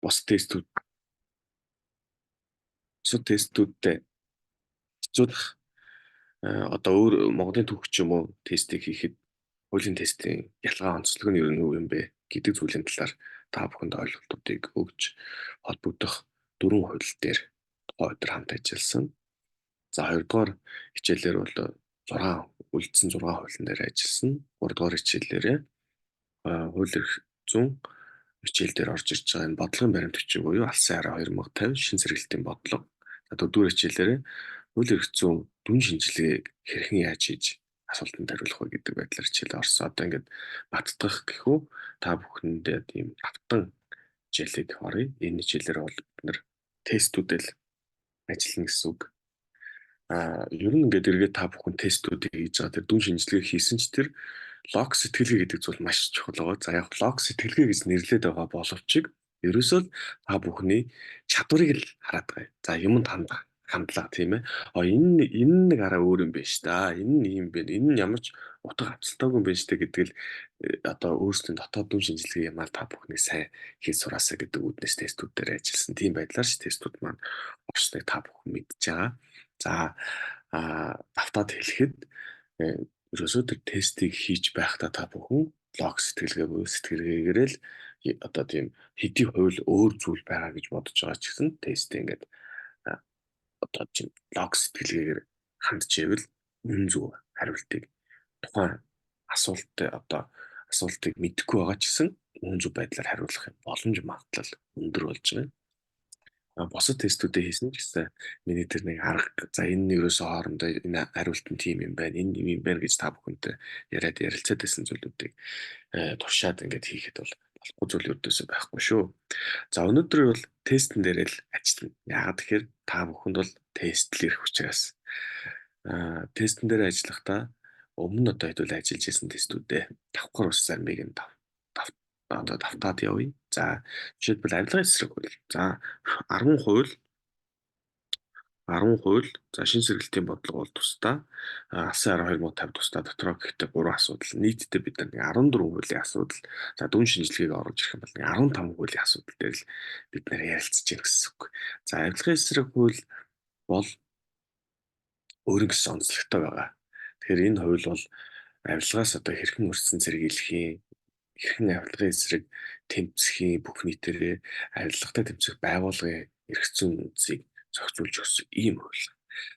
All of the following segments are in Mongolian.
бус тестүүд бусад тестүүдтэй харьцуулах одоо өөр Монголын түүх ч юм уу тестийг хийхэд хуулийн тестийн ялгаа онцлог нь ер нь юу юм бэ гэдэг зүйлийн талаар та бүхэнд ойлголтуудыг өгч холбогдох дөрвөн хууль дээр тухайн өдөр хамт ажилласан. За, хоёрдугаар хичээлээр бол 6 үлдсэн 6 хуулийн дээр ажилласан. Гуравдугаар хичээлээрээ хууль эрх зүйн хичээл дээр орж ирж байгаа энэ бодлогын баримт бичиг буюу Алсын араа 2050 шинэ сэргэлтийн бодлого. За, дөрөвдүгээр хичээлээрээ хууль эрх зүйн дүн шинжилгээг хэрхэн яаж хийж асуултанд хариулах вэ гэдэг байдлаар хичээл орсон. Одоо ингээд баттгах гэхүү та бүхэндээ тийм давтан хичээлийг оръё. Энэ хичээлээр бол бид нар тестүүдэл ажиллана гэсэн үг. А ер нь ингээд эргээд та бүхэн тестүүдийг хийж байгаа тэр дүн шинжилгээ хийсэн ч тэр лог сэтгэлгээ гэдэг зүйл маш чухал байгаа. За, яг лог сэтгэлгээ гэж нэрлэдэг байгаа боловч ерөөсөө та бүхний чадварыг л хараад байгаа. За, юмд хандах хандлага, тийм ээ. А энэ нэг араа өөр юм байна ш та. Энэ нь ийм байна. Энэ нь ямар ч утга авцалтаагүй юм байна штэ гэдэг л одоо өөрсдийн дотоод дүн шинжилгээ ямаар та бүхний сайн хийж сураасаа гэдэг үүднээс тестүүд дээр ажилласан. Тийм байдлаар ш тестүүд маань орсныг та бүхэн мэдж байгаа. За, давтаад хэлэхэд ерөөсөө тэр тестийг хийж байхдаа та бүхэн лог сэтгэлгээ буюу сэтгэлгээгээрээ л одоо тийм хэдий хууль өөр зүйл байгаа гэж бодож байгаа ч гэсэн тестээ ингээд одоо чинь лог сэтгэлгээгээр хандж ивэл үнэн зөв хариултыг тухайн асуултыг одоо асуултыг мэдэхгүй байгаа ч гэсэн үнэн зөв байдлаар хариулах боломж магадлал өндөр болж байгаа юм. Бусад тестүүдээ хийсэн ч гэсэн миний тэр нэг арга, за, энэ нь ерөөсөө хоорондоо энэ хариулт нь тийм юм байна, энэ юм байна гэж та бүхэнтэй яриад ярилцаад байсан зүйлүүдийг туршаад ингээд хийхэд бол болохгүй зүйл ердөөсөө байхгүй шүү. За, өнөөдөр бол тестэн дээр л ажиллана. Яагаад тэгэхээр та бүхэнд бол тест л ирэх учраас. Тестэн дээр ажиллахдаа өмнө одоо хэдүүл ажиллаж исэн тестүүдээ давхар ус зармыг нь одоо давтаад явъя. За, жишээлбэл, авилгын эсрэг хууль. За, 10 хууль 10 хууль, за, шинэ сэргэлтийн бодлого бол тусдаа, Алсын араа 2050 тусдаа, дотроо гэхдээ 3 асуудал, нийтдээ бид нар 14 хуулийн асуудал, за, дүн шинжилгээг оруулж ирэх юм бол 15 хуулийн асуудал дээр л бид нар ярилцаж байна гэсэн үг. За, авилгын эсрэг хууль бол өөрийн гэсэн онцлогтой байгаа. Тэгэхээр энэ хууль бол авилгаас одоо хэрхэн өртсөн сэргийлэхийн, хэрхэн авилгын эсрэг тэмцэхийн, бүх нийтээрээ авилгатай тэмцэх байгууллагын эрх зүйн үндсийг зохицуулж өгсөн ийм хууль.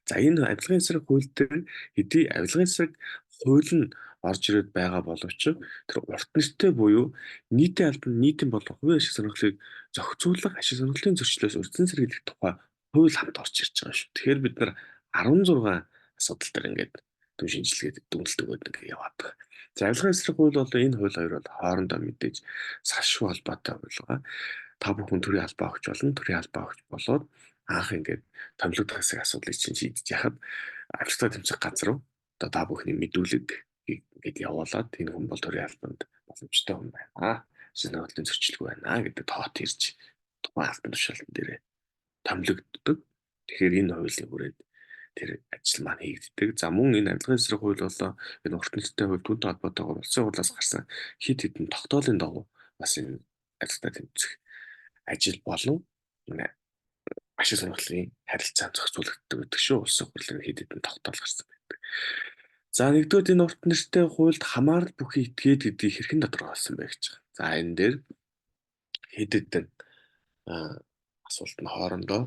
За, энэ авилгын эсрэг хууль дээр хэдий авилгын эсрэг хууль нь орж ирээд байгаа боловч тэр урт нэртэй буюу нийтийн албан, нийтийн болон хувийн ашиг сонирхлыг зохицуулах ашиг сонирхлын зөрчлөөс өртсөн сэргийлэх тухай хууль хамт орж ирж байгаа шүү. Тэгэхээр бид нар 16 асуудал дээр ингээд дүн шинжилгээд дүгнэлт өгөөд ингээд яваад байгаа. За, авилгын эсрэг хууль бол энэ хууль хоёр бол хоорондоо мэдээж салшгүй холбоотой хууль байгаа. Та бүхэн төрийн албаа өгч болно. Төрийн албаа өгч болоод анх ингээд томилог тагсыг асуудлыг чинь шийдэж яхад авилгатай тэмцэх газар руу одоо та бүхний мэдүүлэг ингээд явуулаад энэ хүн бол төрийн албанд боломжтой хүн байна. Шинэ зөрчилгүй байна гэдэг тоот ирж тухайн албан тушаалтан дээр томилогддог. Тэгэхээр энэ хуулийн хүрээнд тэр ажил маань хийгддэг. За, мөн энэ авилгын эсрэг хууль болоо энэ урт нэртэй хууль, түүнтэй холбоотойгоор улсын хурлаас гарсан хэд хэдэн тогтоолын дагуу бас энэ авилгатай тэмцэх ажил болон ашиг сонирхлын харилцаа зохицуулагддаг гэдэг шүү. Улсын хурлын хэд хэдэн тогтоол гарсан байдаг. За, нэгдүгээр энэ урт нэртэй хуульд хамаарал бүхий этгээд гэдгийг хэрхэн тодорхойлсон бэ гэж байгаа. За, энэ дээр хэд хэдэн асуулт нь хоорондоо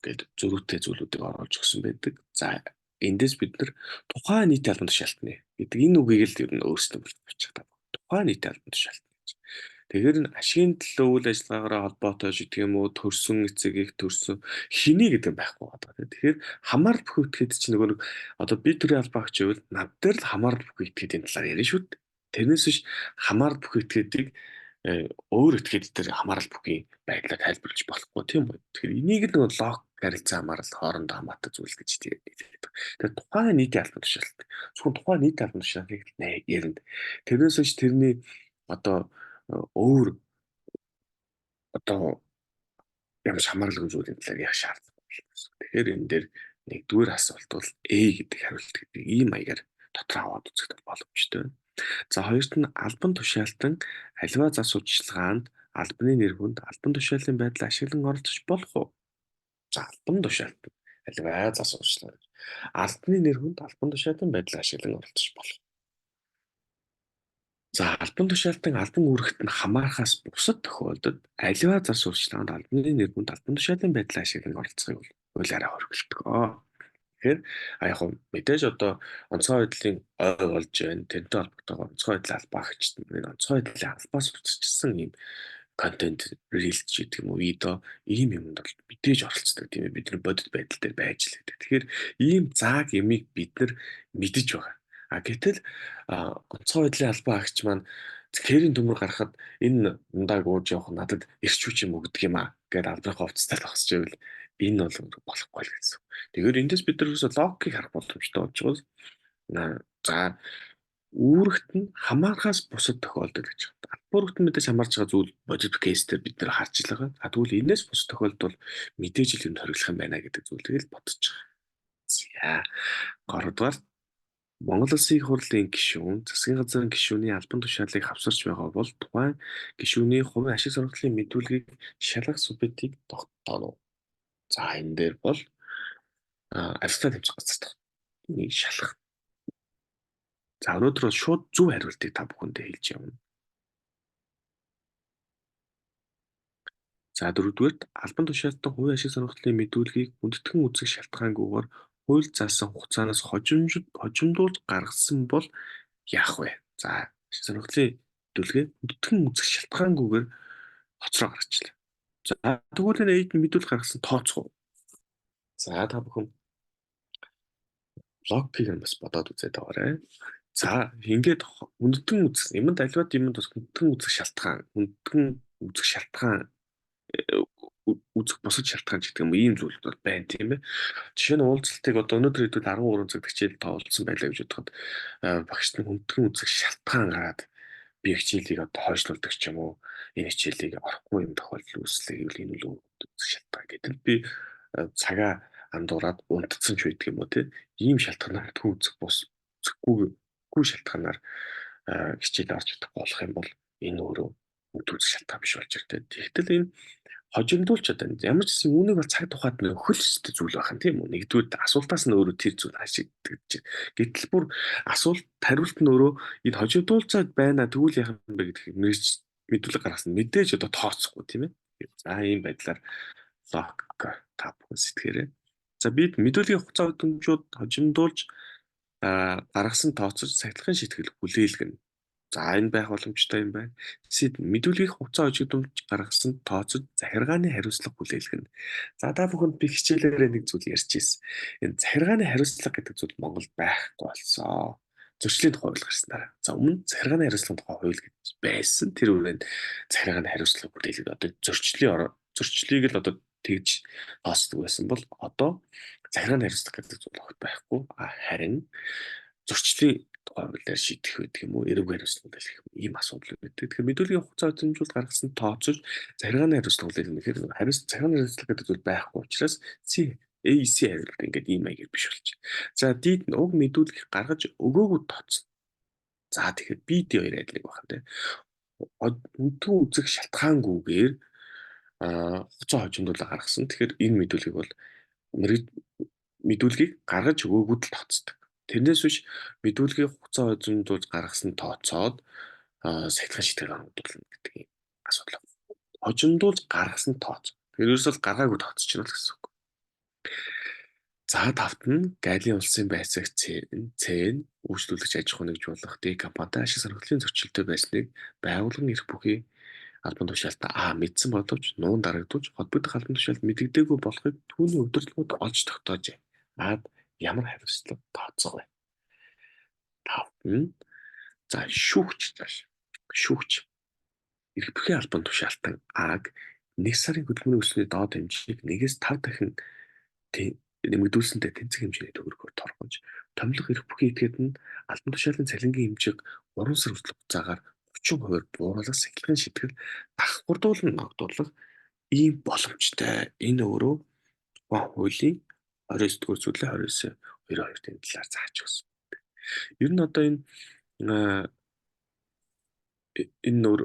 гээд зөрүүтэй зүйлүүдийг оруулж өгсөн байдаг. За, эндээс бид нар тухайн нийтийн албан тушаалтны гэдэг энэ үгийг л ер нь өөрсдөө болчих та. Тухайн нийтийн албан тушаалтны гэж. Тэгэхээр энэ ашигын төлөө үйл ажиллагаагаар холбоотой ч гэх юм уу, төрсөн эцэг их, төрсөн хэний гэдэг байхгүй байгаа. Тэгэхээр хамаарал бүхий этгээд чинь нөгөө нэг одоо би төрийн албаа өгч байвал над дээр л хамаарал бүхий этгээдийн талаар ярина шүү дээ. Тэрнээс биш хамаарал бүхий этгээдийг өөр этгээд дээр хамаарал бүхий байдлаар тайлбарлаж болохгүй, тийм үү. Тэгэхээр энийг л нөгөө лог харилцаа хамаарал хоорондоо хамаатай зүйл гэж хэлдэг. Тэгэхээр тухайн нийтийн албан тушаалт. Зөвхөн тухайн нийтийн албан тушаалтыг ярина. Тэрнээс биш тэрний одоо өөр одоо ямар ч хамааралгүй зүйлийн талаар ярих шаардлагагүй гэсэн. Тэгэхээр энэ дээр нэгдүгээр асуулт бол A гэдэг хариулт гэдэг ийм маягаар дотор аваад үзэх боломжтой байна. За, хоёрт нь албан тушаалтан аливаа зас судчилгаанд Албаны нэр хүнд албан тушаалын байдлаа ашиглан оролцож болох уу? За, албан тушаалт аливаа зас уучлаа. Албаны нэр хүнд албан тушаалын байдлаа ашиглан оролцож болох. За, албан тушаалтан албан үүрэгт нь хамаарахаас бусад тохиолдолд аливаа зар сурталчилгаанд албаны нэр хүнд албан тушаалын байдлаа ашиглан оролцохыг бол хуулиараа хориглодог. Тэгэхээр а яг хөө мэдээж одоо онцгой байдлын ой болж байна. Тэрнтэй холбогдоод онцгой байдлын албаа агчид энэ онцгой байдлын албаас утасчсан ийм контент рилс ч гэдэг юм уу, видео ийм юмд бол мэдээж оролцдог, тийм ээ. Бид нар бодит байдал дээр байж л гэдэг. Тэгэхээр ийм зааг ямыг бид нар мэдэж байгаа. А гэтэл онцгой байдлын албаа агч маань цэхэрийн төмөр гарахад энэ ундааг ууж явах надад эрч хүч юм өгдөг юм а гэд албаныхаа хувцастай зогсож байвал энэ бол болохгүй л гэсэн. Тэгэхээр эндээс бид нар ерөөсөө логикийг харах боломжтой болж байгаа. За, үүрэгт нь хамаархаас бусад тохиолдол гэж байна. Албан үүрэгт нь мэдээж хамаарч байгаа зүйл бодит кейс дээр бид нар харж байгаа. А тэгвэл энэс бусад тохиолдолд бол мэдээж л юм хориглох юм байна гэдэг зүйлийг л бодож байгаа. За, 3 дугаар Монгол Улсын Их Хурлын гишүүн, засгийн газрын гишүүний албан тушаалыг хавсарч байгаа бол тухайн гишүүний хувийн ашиг сонирхлын мэдүүлгийг шалгах субъектыг тогтооно. За, энэ дээр бол авьяастай тэмцэх газар энийг шалгах. За, өнөөдөр бол шууд зөв хариултыг та бүхэндээ хэлж явна. За, дөрөвдүгээрт албан тушаалтан хувийн ашиг сонирхлын мэдүүлгийг хүндэтгэн үзэх шалтгаангүйгээр хууль заасан хугацаанаас хожимдуулж гаргасан бол яах вэ? За, ашиг сонирхлын мэдүүлгээ хүндэтгэн үзэх шалтгаангүйгээр хоцроо гаргачлаа. За, тэгвэл энэ эйд мэдүүлэг гаргасан тооцох уу? За, та бүхэн логикийг нь бас бодоод үзээд байгаарай. За, ингээд хүндэтгэн үзэх юмд аливаад юмд бас хүндэтгэн үзэх шалтгаан, хүндэтгэн үзэх шалтгаан үзэх бусад шалтгаан ч гэдэг юм уу ийм зүйл бол байна, тийм ээ. Жишээ нь уулзалтыг одоо өнөөдөр хэдүүл 13 цаг хичээл тоолсон байлаа гэж бодоход багш нар хүндэтгэн үзэх шалтгаан гараад би хичээлийг одоо хойшлуулдаг ч юм уу, энэ хичээлийг орохгүй юм тохиолдол үүслээ гэвэл энэ үл үзэх шалтгаан. Гэтэл би цагаа андуураад унтцсан ч байдаг юм уу, тийм. Ийм шалтгаанаар хүндэтгэн үзэх бус үзэхгүй шалтгаанаар хичээл орж чадахгүй болох юм бол энэ өөрөө үзэх шалтгаан биш болж ирдэг. Тэгтэл энэ хожимдуулч одоо ямар ч гэсэн үүнийг бол цаг тухайд нөхөл өстэй зүйл байх юм, тийм үү? Нэгдүгээр асуултаас нь өөрөө тэр зүйл хашигддаг. Гэтэл бүр асуулт хариулт нь өөрөө энэ хожимдуулцаад байна тэгвэл яах юм бэ гэдгийг мэдүүлэг гаргасан мэдээж одоо тооцохгүй, тийм ээ. За, ийм байдлаар логик та бүхэн сэтгээрэй. За, бид мэдүүлгийн хугацаа хөдөлмжүүд хожимдуулж гаргасан тооцож сахилгын шийтгэл хүлээлгэнэ. За, энэ байх боломжтой юм байна. Сэд мэдүүлгийн хугацаа хожигдомж гаргасан тооцож захиргааны хариуцлага хүлээлгэнэ. За, та бүхэнд би хичээлээрээ нэг зүйл ярьж ирсэн. Энэ захиргааны хариуцлага гэдэг зүйл Монголд байхгүй болсон. Зөрчлийн тухай хууль гарснараа. За, өмнө захиргааны хариуцлагын тухай хууль гэж байсан. Тэр үрээнд захиргааны хариуцлага хүлээлгэнэ. Одоо зөрчлийг л одоо тэгж тооцдог байсан бол одоо захиргааны хариуцлага гэдэг зүйл огт байхгүй. Харин зөрчлийн тухай хуулиар шийдэх байдаг юм уу, эрүүг хариуцлага гэх юм ийм асуудал байдаг. Тэгэхээр мэдүүлгийн хугацаа хөдөлмжүүлэлт гаргасан тооцож захиргааны хариуцлага хүлээлгэнэ гэхээр захиргааны хариуцлага гэдэг зүйл байхгүй учраас C A C хариулт ингээд ийм маягаар биш болчих. За, D нь уг мэдүүлгийг гаргаж өгөөгүй тооцно. За, тэгэхээр B D хоёр адилхан байх нь, тийм. Хүндэтгэн үзэх шалтгаангүйгээр хугацаа хожимдуулаа гаргасан. Тэгэхээр энэ мэдүүлгийг бол мэдүүлгийг гаргаж өгөөгүйд л тооцдог. Тэрнээс биш мэдүүлгийн хугацаа хожимдуулж гаргасан тооцоод сахилгын шийтгэл оруулна гэдэг юм асуудал. Хожимдуулж гаргасан тооц. Тэр ерөөсөө гаргаагүй тооцож байна л гэсэн үг. За, тавт нь Галийн улсын байцаагч Цэн үйлчлүүлэгч аж ахуй нэгжүүлэх Д компанитай ашиг сонирхлын зөрчилтэй байсныг байгууллагын эрх бүхий албан тушаалтан А мэдсэн боловч нуун дарагдуулж холбогдох албан тушаалд мэдэгдээгүй болохыг түүний удирдлагууд олж тогтоожээ. Ад ямар хариуцлага тооцох вэ? Тавт нь за шүүгч зааш. Шүүгч эрх бүхий албан тушаалтан Аг 1 сарын хөдөлмөрийн өсөлтний доод хэмжээг 1-ээс 5 дахин нэмэгдүүлсэнтэй тэнцэх хэмжээний төгрөгөөр торгож томилох эрх бүхий этгээд нь албан тушаалын цалингийн хэмжээг 3 сар хүртэл хугацаагаар 30%-аар бууруулах сахилгын шийтгэл давхардуулан ногдуулах ийм боломжтой. Энэ өөрөө тухайн хуулийн 29 дугаар зүйлээ 29 22 тэн талаар зааж өгсөн. Ер нь одоо энэ нөр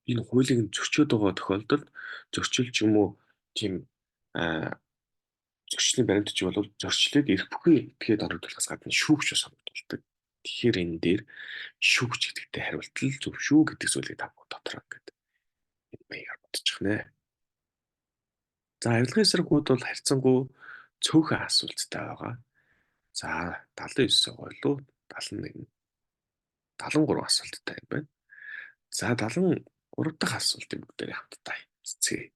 Энэ хуулийг нь зөрчөөд байгаа тохиолдолд зөрчил ч юм уу тийм зөрчлийн баримтч бол зөрчлийг эрх бүхий этгээд оногдуулахаас гадна шүүгч бас оногдуулдаг. Тэгэхээр энэ дээр шүүгч гэдэгтэй хариулт л зөв шүү гэдэг зүйлийг та бүхэн дотроо ингээд энэ маягаар бодчих нэ. За, авилгын эсрэг хууль бол харьцангуй цөөхөн асуулттай байгаа. За, 79 гойлуу 71 73 асуулттай юм байна. За, 73 дахь асуултыг бүгдээрээ хамтдаа үзцгээе.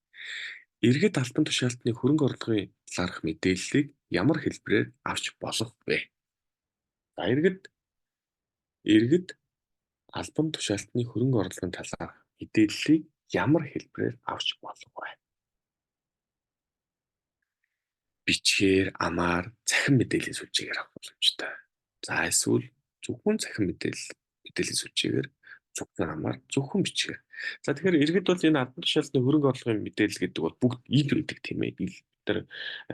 Иргэд албан тушаалтны хөрөнгө орлогын талаарх мэдээллийг ямар хэлбэрээр авч болох вэ? За, иргэд албан тушаалтны хөрөнгө орлогын талаарх мэдээллийг ямар хэлбэрээр авч болох вэ? Бичгээр, амаар, цахим мэдээллийн сүлжээгээр авах боломжтой. За, эсвэл зөвхөн цахим мэдээллийн сүлжээгээр, зөвхөн амаар, зөвхөн бичгээр. За, тэгэхээр иргэд бол энэ албан тушаалтны хөрөнгө орлогын мэдээлэл гэдэг бол бүгд ил байдаг, тийм ээ. Ил тэр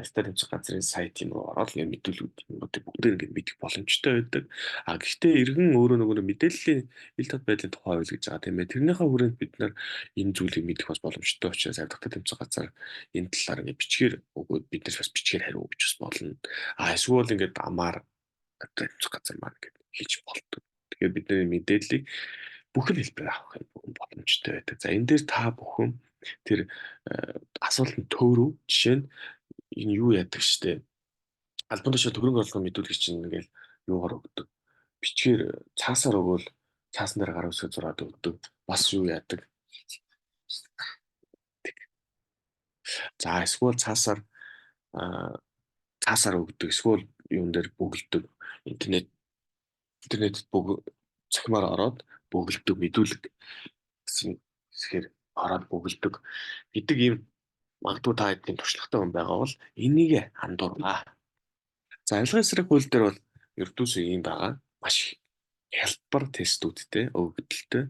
стат тэмцэх газрын сайт юм руу ороод энэ мэдээллүүдийг бүгдээр ингээд мэдэх боломжтой байдаг. А гэхдээ иргэн өөрөө нөгөө мэдээллийн ил тод байдлын тухай хууль гэж байгаа, тийм ээ. Тэрнийхээ хүрээнд бид нар энэ зүйлийг мэдэх бас боломжтой учраас авилгатай тэмцэх газар энэ талаар ингээд бичгээр өгөөд бид нар бас бичгээр хариу өгч бас болно. А эсвэл ингээд амаар тэмцэх газар маань ингээд хийж болдог. Тэгэхээр бидний мэдээллийг бүх л хэлбэрээр авах юм боломжтой байдаг. За, энэ дээр та бүхэн тэр асуултанд төөрөв. Жишээ нь энэ юу яадаг штэ. Албан тушаал хөрөнгө орлогын мэдүүлгийг чинь ингээл юугаар өгдөг. Бичгээр цаасаар өгөөл цаасан дээр гар үсгээ зураад өгдөг. Бас юу яадаг. За, эсвэл цаасаар өгдөг. Эсвэл юун дээр бөглөдөг. Интернетэд цахимаар ороод бөглөдөг мэдүүлэг гэсэн хэсгээр ороод бөглөдөг гэдэг ийм магадгүй та хэдийн туршлагатай хүн байгаа бол энийг андуургаа. За, авилгын эсрэг хууль дээр бол ердөөсөө ийм байгаа. Маш хялбар тестүүдтэй, өгөгдөлтэй.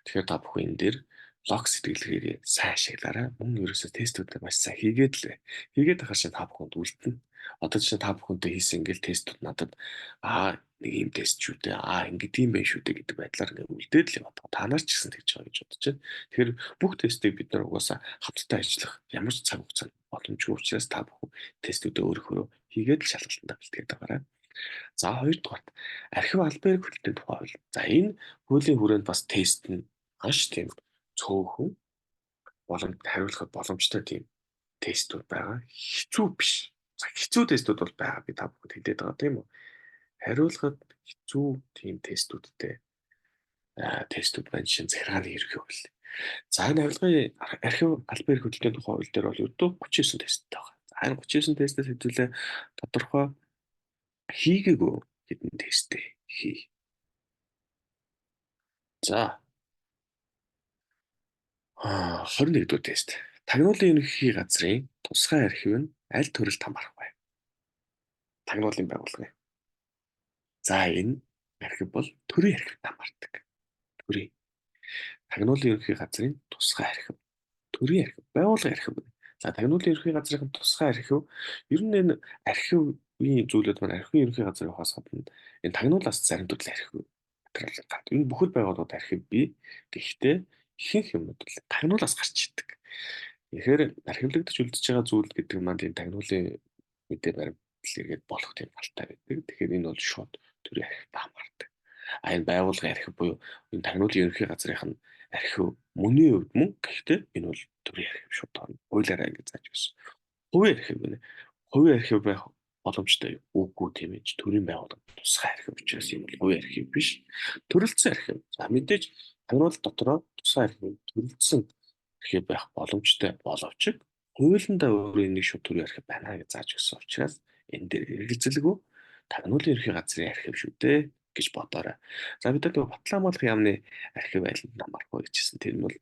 Тэгэхээр та бүхэн энэ дээр лог сэтгэлгээгээ сайн ашиглаарай. Мөн ерөөсөө тестүүдээ маш сайн хийгээд л бай. Хийгээд байхаар чинь та бүхэнд үлдэнэ. Одоо чинь та бүхэнтэй хийсэн ингээл тестүүд надад нэг ийм тест шүү дээ. Ингээд ийм байх шүү дээ гэдэг байдлаар ингээд үлдээд л яваад байгаа. Та нар ч гэсэн тэгж байгаа гэж бодож байна. Тэгэхээр бүх тестийг бид нар угаасаа хамтдаа ажиллах ямар ч цаг хугацаа боломжгүй учраас та бүхэн тестүүдээ өөрөөхөө хийгээд л шалгалтандаа бэлтгээд байгаарай. За, хоёрдугаарт архив албан эрх хөдөлтийн тухай хууль. За, энэ хуулийн хүрээнд бас тест нь маш тийм цөөхөн боломж хариулахад боломжтой тийм тестүүд байгаа. Хэцүү биш. За, хэцүү тестүүд бол байгаа, би та бүхэнд хэлээд байгаа, тийм үү? Хариулахад хэцүү тийм тестүүдтэй тестүүд байна. Жишээ нь захиргааны ерөнхий хууль. За, энэ авилгын архив албан эрх хөдөлгөөний тухай хууль дээр бол ердөө 39 тесттэй байгаа. За, энэ 39 тестээс хэдүүлээ тодорхой хийгээгүй хэдэн тесттэй хий. За, 21 дугаар тест. Тагнуулын ерөнхий газрын тусгай архив нь аль төрөлд хамаарах вэ? Тагнуулын байгууллагын. За, энэ архив бол төрийн архивд хамаардаг. Төрийн. Тагнуулын ерөнхий газрын тусгай архив. Төрийн архив, байгууллагын архив. За, тагнуулын ерөнхий газрын тусгай архив ер нь энэ архивын зүйлүүд маань архивын ерөнхий газар явахаас гадна энэ тагнуулаас зарим төрлийн архив материал гардаг. Энэ бүхэл байгууллагууд архив бий. Гэхдээ ихэнх юмнууд бол тагнуулаас гарч ирдэг. Тэгэхээр архивлагдаж үлдэж байгаа зүйл гэдэг маань тийм тагнуулын мэдээ баримтлал эргээд болох тийм талтай байдаг. Тэгэхээр энэ бол шууд төрийн архивд хамаардаг. А энэ байгууллагын архив буюу энэ тагнуулын ерөнхий газрынх нь архив мөний хувьд мөн, гэхдээ энэ бол төрийн архив шууд орно. Хуулиараа ингэж зааж өгсөн. Хувийн архив гэнэ. Хувийн архив байх боломжтой үгүй, тийм ээ. Төрийн байгууллага тусгай архив учраас энэ бол хувийн архив биш. Төрөлцсөн архив. За, мэдээж тагнуул дотроо тусгай архив төрөлцсөн архив байх боломжтой боловч хуулиндаа өөрөө энийг шууд төрийн архив байна гэж зааж өгсөн учраас энэ дээр эргэлзэлгүй тагнуулын ерөнхий газрын архив шүү дээ гэж бодоорой. За, бид нар Батлан хамгаалах яамны архив айланд хамаарах вэ гэжсэн. Тэр нь бол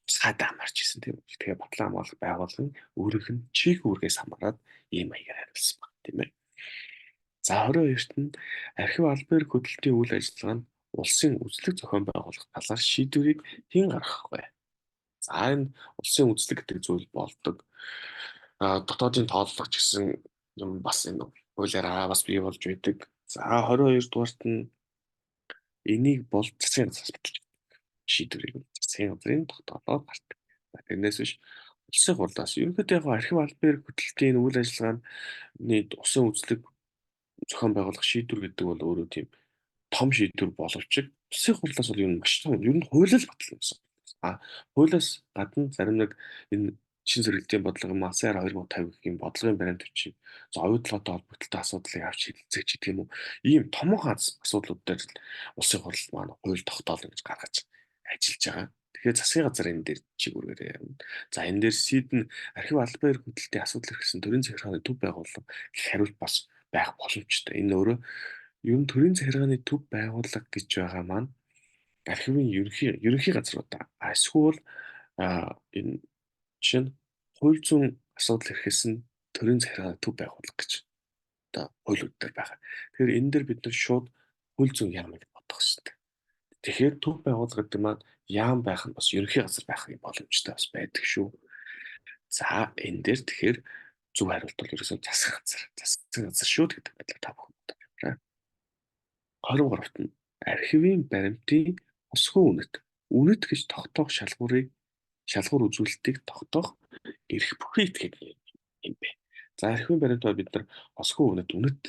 тусгайд хамаарч ирсэн, тийм үү. Тэгэхээр Батлан хамгаалах байгууллагын өөрийнх нь чиг үүргээс хамаарат ийм маягаар хариулсан байна, тийм ээ. За, 22-т нь архив албан эрх хөдөлтийн үйл ажиллагаа нь улсын үзлэг зохион байгуулах талаар шийдвэрийг хэн гаргах вэ? За, энэ улсын үзлэг гэдэг зүйл болдог. Дотоодын тооллого ч гэсэн юм бас энэ хуулиараа бас бий болж байдаг. За, 22 дугаарт нь энийг бол засгийн газраас баталж. Шийдвэрийг засгийн газрын тогтоолоор гардаг. Тэрнээс биш улсын хурлаас ерөнхийдөө яг архив албан эрх хөдөлтийн үйл ажиллагааны усын үзлэг зохион байгуулах шийдвэр гэдэг бол өөрөө тийм том шийдвэр боловч улсын хурлаас бол ер нь маш том, ер нь хуулиар батлана гэсэн. Хуулиас гадна зарим нэг энэ шин сэргэлтийн бодлого юм ASEAN 2050 гэх юм бодлогын баримт бичиг, за оюутлоготой холбогдлолтой асуудлыг авч хэлэлцэх гэдэг юм уу. Ийм томоохон асуудлууд дээр улсын хурал маань хууль тогтоолно гэж гаргаж ажиллаж байгаа. Тэгэхээр засгийн газар энэ дээр чиг үүргээрээ явна. За энэ дээр СИД нь архив албан эрх хөдөлтийн асуудал эрхэлсэн төрийн захиргааны төв байгууллага гэх хариулт бас байх боломжтой. Энэ өөрөө ер нь төрийн захиргааны төв байгууллага гэж байгаа маань архивын ерөнхий газруудаа эсвэл энэ жишээ нь хууль зүйн асуудал эрхэлсэн төрийн захиргааны төв байгууллага гэж одоо хуулиуд дээр байгаа. Тэгэхээр энэ дээр бид нар шууд хууль зүйн яамыг бодох хэрэгтэй. Тэгэхээр төв байгууллага гэдэг маань яам байх нь бас ерөнхий газар байх юм боломжтой бас байдаг шүү. За энэ дээр тэгэхээр зөв хариулт бол ерөөсөө засгийн газар шүү гэдэг байдлаар та бүхэн бодох юм байна. 23-т нь архивын баримтын хосгоо үнэт. Үнэт гэж тогтоох шалгуур үзүүлэлтийг тогтоох эрх бүхий этгээд юм бэ. За архивын баримтаар бид нар хосгоо үнэт, үнэт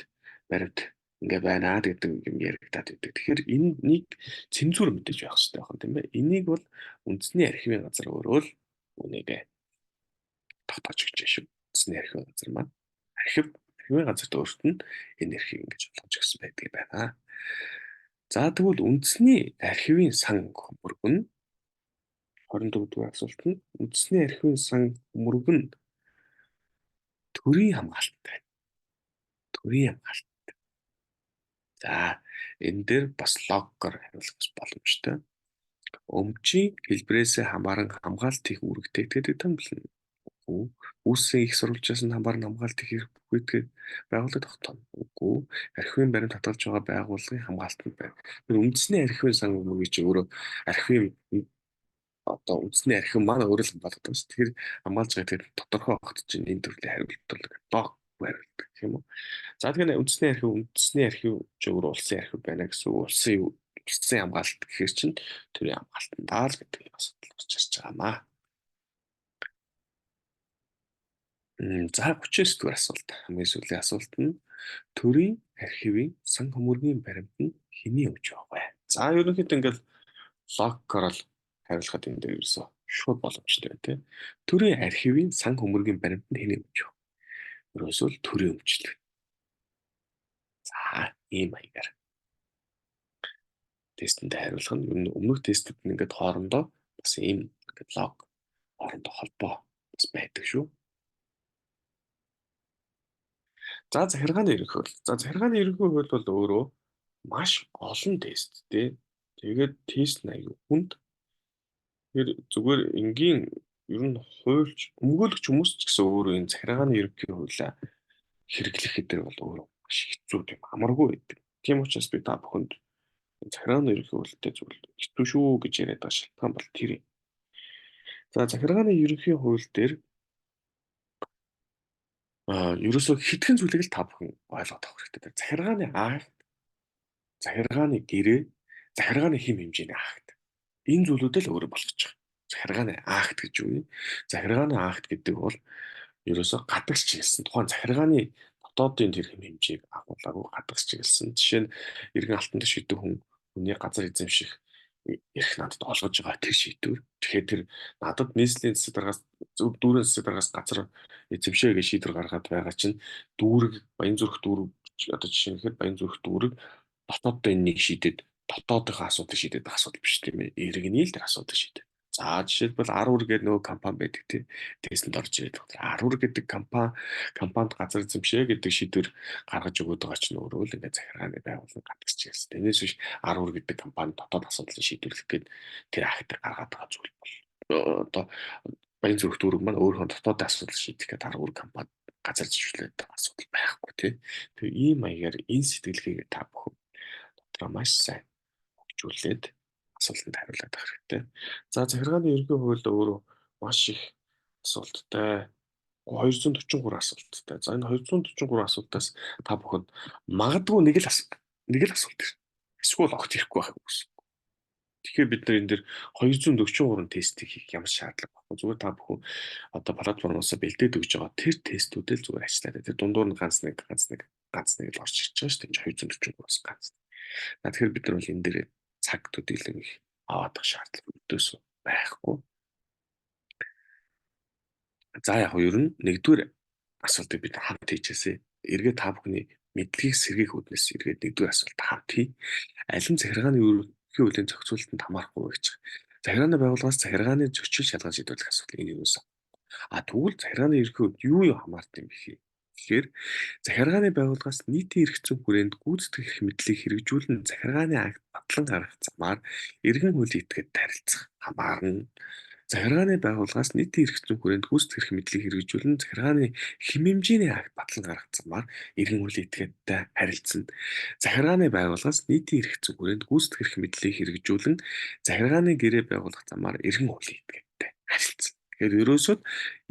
баримт ингээ байна гэдэг юм яригадаад байдаг. Тэгэхээр энэ нэг цензуур мэдээж байх хэрэгтэй байна, тийм ээ. Энийг бол үндэсний архивын газар өөрөө л үнэгээ тогтоож өгч шүү. Үндэсний архивын газар маань архивын газарт өөрт нь энэ эрхийг ингэж олгож өгсөн байдаг юм байна. За тэгвэл үндэсний архивын сан хөмрөг нь 24 дугаар асуулт нь үндэсний архивын сан хөмрөг нь төрийн хамгаалттай байна. Төрийн хамгаалттай. За энэ дээр бас логикоор хариулах боломжтой. Өмчийн хэлбэрээс хамааран хамгаалт хийх үүрэгтэй гэдэг томилно. Үгүй. Үүссэн их сурвалжаас нь хамааран хамгаалт хийх хэрэггүй байгууллага тогтооно. Үгүй. Архивын баримт хадгалж байгаа байгууллагын хамгаалтанд байна. Тэр үндэсний архивын сан хөмрөг чи өөрөө архивын одоо үндэсний архив маань өөрөө л хамгаалдаг байна. Тэгэхээр хамгаалж байгаа тэр тодорхой огт чинь энэ төрлийн хариулт бол лог хариулт гэх юм уу. За тэгэхээр үндэсний архив чи өөрөө улсын архив байна гэсэн үг. Улсын хамгаалалт гэхээр чинь төрийн хамгаалтандаа л гэдэг юм асуудал гарч ирж байгаа маа. За 39 дугаар асуулт. Хамгийн сүүлийн асуулт нь төрийн архивын сан хөмөргийн баримт нь хэний өмч байх вэ? За ерөнхийдөө ингээл логикоор л хариулахад энэ дээр ерөөсөө шууд боломжтой байна тийм. Төрийн архивын сан хөмөргийн баримт нь хэний өмч вэ? Ерөөсөө л төрийн өмчлөг. За ийм маягаар тестэнд хариулах нь ер нь өмнөх тестүүд нь ингээд хоорондоо бас ийм ингээд лог хоорондоо холбоо бас байдаг шүү. За захиргааны ерөнхий хууль. За захиргааны ерөнхий хууль бол өөрөө маш олон тесттэй. Тэгээд тест нь аягүй хүнд. Тэгэхээр зүгээр энгийн ер нь хуульч өмгөөлөгч хүмүүс ч гэсэн өөрөө энэ захиргааны ерөнхий хуулиа хэрэглэх гэдэг бол өөрөө маш хэцүү, тийм амаргүй байдаг. Тийм учраас би та бүхэнд захиргааны ерөнхий хуультай зүйл хэцүү шүү гэж яриад байгаа шалтгаан бол тэр юм. За захиргааны ерөнхий хууль дээр ерөөсөө хэдхэн зүйлийг л та бүхэн ойлгоод авах хэрэгтэй. Захиргааны акт, захиргааны гэрээ, захиргааны хэм хэмжээний акт. Энэ зүйлүүд л өөрөө болгож байгаа. Захиргааны акт гэж юу юм? Захиргааны акт гэдэг бол ерөөсөө гадагш чиглэсэн тухайн захиргааны дотоодын тэр хэм хэмжээг агуулаагүй гадагш чиглэсэн. Жишээ нь иргэн алтан дэш гэдэг хүн хүний газар эзэмших эрх надад олгож байгаа тэр шийдвэр. Тэгэхээр тэр надад нийслэлийн засаг даргаас зөв дүүрэн засаг даргаас газар эзэмшээ гэж шийдвэр гаргаад байгаа чинь дүүрэг Баянзүрх дүүрэг одоо жишээ нь гэхэд Баянзүрх дүүрэг дотооддоо энэнийг шийдээд дотоодынхоо асуудлыг шийдээд байгаа асуудал биш тийм ээ. Иргэний л тэр асуудлыг шийдээд. За жишээлбэл Арур гэдэг нөгөө компани байдаг тийм. Тестэнд орж ирээд байна. Арур гэдэг компанид газар эзэмшээ гэдэг шийдвэр гаргаж өгөөд байгаа чинь өөрөө л ингээд захиргааны байгууллага гадагш чиглэсэн. Энэс биш Арур гэдэг компани дотоод асуудлыг шийдвэрлэх гээд тэр актыг гаргаад байгаа зүйл бол одоо Баянзүрх дүүрэг маань өөрийнхөө дотоодын асуудал шийдэх гээд Арур компани газар зэвшлээд байгаа асуудал байхгүй тийм. Тэгээ ийм маягаар энэ сэтгэлгээгээ та бүхэн дотроо маш сайн хөгжүүлээд асуултанд хариулаад авах хэрэгтэй. За захиргааны ерөнхий хууль өөрөө маш их асуулттай. 243 асуулттай. За энэ 243 асуултаас та бүхэнд магадгүй нэг л асуулт ирнэ. Эсвэл огт ирэхгүй байх гэсэн. Тэгэхээр бид нар энэ дээр 243 тестийг хийх ямар шаардлага байхгүй. Зүгээр та бүхэн одоо платформоос бэлдээд өгж байгаа тэр тестүүдээ л зүгээр ажиллаад. Тэр дундуур нь ганц нэг ганц нэг ганц нэг л орж ирж байгаа шүү дээ. 243-аас ганц. Тэгэхээр бид нар бол энэ дээр цаг төдийлөн их аваад байх шаардлага үүдээс байхгүй. За яг нь ер нь нэгдүгээр асуултыг бид хамт хийжээсэй. Эргээ та бүхний мэдлэгийг сэргээх үүднээс эргээд нэгдүгээр асуулт хамт хий. Аль нь захиргааны ерөнхий хуулийн зохицуулалтанд хамаарахгүй вэ гэж. Захиргааны байгууллагаас захиргааны зөрчил шалган шийдвэрлэх асуудал энэ юунаас. А тэгвэл захиргааны ерөнхий хувьд юу юу хамаарт юм бэ? Тэгэхээр захиргааны байгууллагаас нийтийн эрх зүйн хүрээнд гүйцэтгэх эрх мэдлийг хэрэгжүүлэн захиргааны акт батлан гаргах замаар иргэн хуулийн этгээд харилцах хамаарна. Захиргааны байгууллагаас нийтийн эрх зүйн хүрээнд гүйцэтгэх эрх мэдлийг хэрэгжүүлэн захиргааны хэм хэмжээний акт батлан гаргах замаар иргэн хуулийн этгээдтэй харилцана. Захиргааны байгууллагаас нийтийн эрх зүйн хүрээнд гүйцэтгэх эрх мэдлийг хэрэгжүүлэн захиргааны гэрээ байгуулах замаар иргэн хуулийн этгээдтэй харилцана. Тэгэхээр ерөөсөө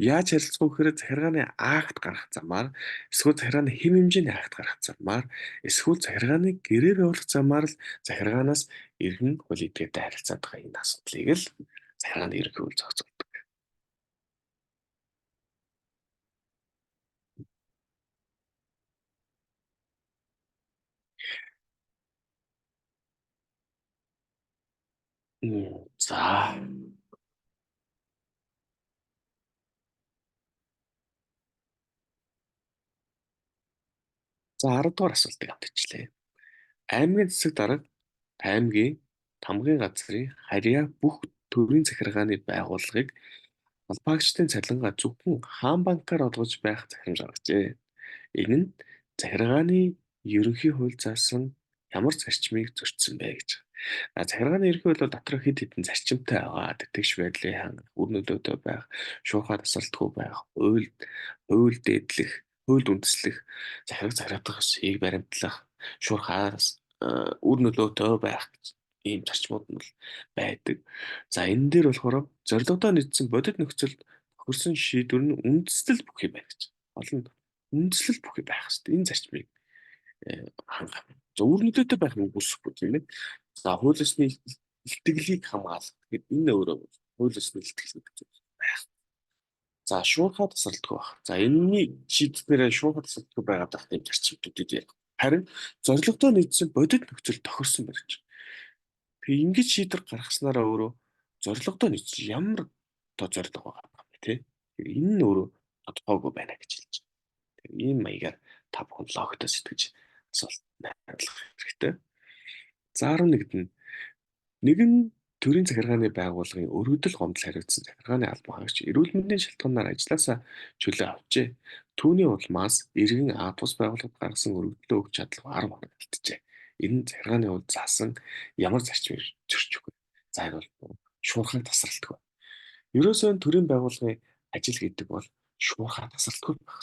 яаж харилцах вэ гэхээр захиргааны акт гаргах замаар, эсвэл захиргааны хэм хэмжээний акт гаргах замаар, эсвэл захиргааны гэрээ байгуулах замаар л захиргаанаас иргэн хуулийн этгээдтэй харилцаад байгаа энэ асуудлыг л захиргааны ерөнхий хууль зохицуулдаг. За. За 10 дугаар асуултыг хамтчлээ. Аймгийн засаг дарга аймгийн тамгын газрын харьяа бүх төрийн захиргааны байгууллагыг холбоогчдын цалингаа зөвхөн хаан банкаар олгож байх захирамж гаргажээ. Энэ нь захиргааны ерөнхий хууль заасан ямар зарчмыг зөрчсөн бэ гэж. Захиргааны ерөнхий хууль бол дотроо хэд хэдэн зарчимтай байгаа. Тэгш байдлын хангах, үр нөлөөтэй байх, шуурхай тасралтгүй байх, хууль дээдлэх, хуульд үндэслэх, захираг захиратгах ёсыг баримтлах, шуурхаас үр нөлөөтэй байх гэж ийм зарчмууд нь бол байдаг. За энэ дээр болохоор зорилгодоо нийцсэн бодит нөхцөлд тохирсон шийдвэр нь үндэслэл бүхий байна гэж. Гол нь үндэслэл бүхий байх хэрэгтэй. Энэ зарчмыг хангах. За үр нөлөөтэй байх нь үгүйсэхгүй тийм ээ. За хууль ёсны илтгэлийг хамгаалах. Тэгэхээр энэ өөрөө хууль ёсны илтгэл гэдэг зүйл байх. За шуурхай тасралтгүй байх. За энэний шийдснээрээ шуурхай тасралтгүй байгаад байх тийм зарчмуудыг ярих. Харин зорилгодоо нийцсэн бодит нөхцөл тохирсон барьж. Тэгээ ингэж шийдвэр гаргаснараа өөрөө зорилгодоо нийцсэн ямар одоо зорилго байгаа юм бэ те. Энэ нь өөрөө тодорхойгүй байна гэж хэлж байна. Тэгэхээр ийм маягаар та бүхэн логиктой сэтгэж асуулт найруулах хэрэгтэй. За 11-д нь нэгэн төрийн захиргааны байгууллагын өргөдөл гомдол хариуцсан захиргааны албан хаагч эрүүл мэндийн шалтгаанаар ажлаасаа чөлөө авчээ. Түүний улмаас иргэн А тус байгууллагад гаргасан өргөдлөө өгч чадалгүй 10 хоног алджээ. Энэ нь захиргааны хууль заасан ямар зарчмыг зөрчих вэ? За энэ бол шуурхай тасралтгүй. Ерөөсөө энэ төрийн байгууллагын ажил гэдэг бол шуурхай тасралтгүй байх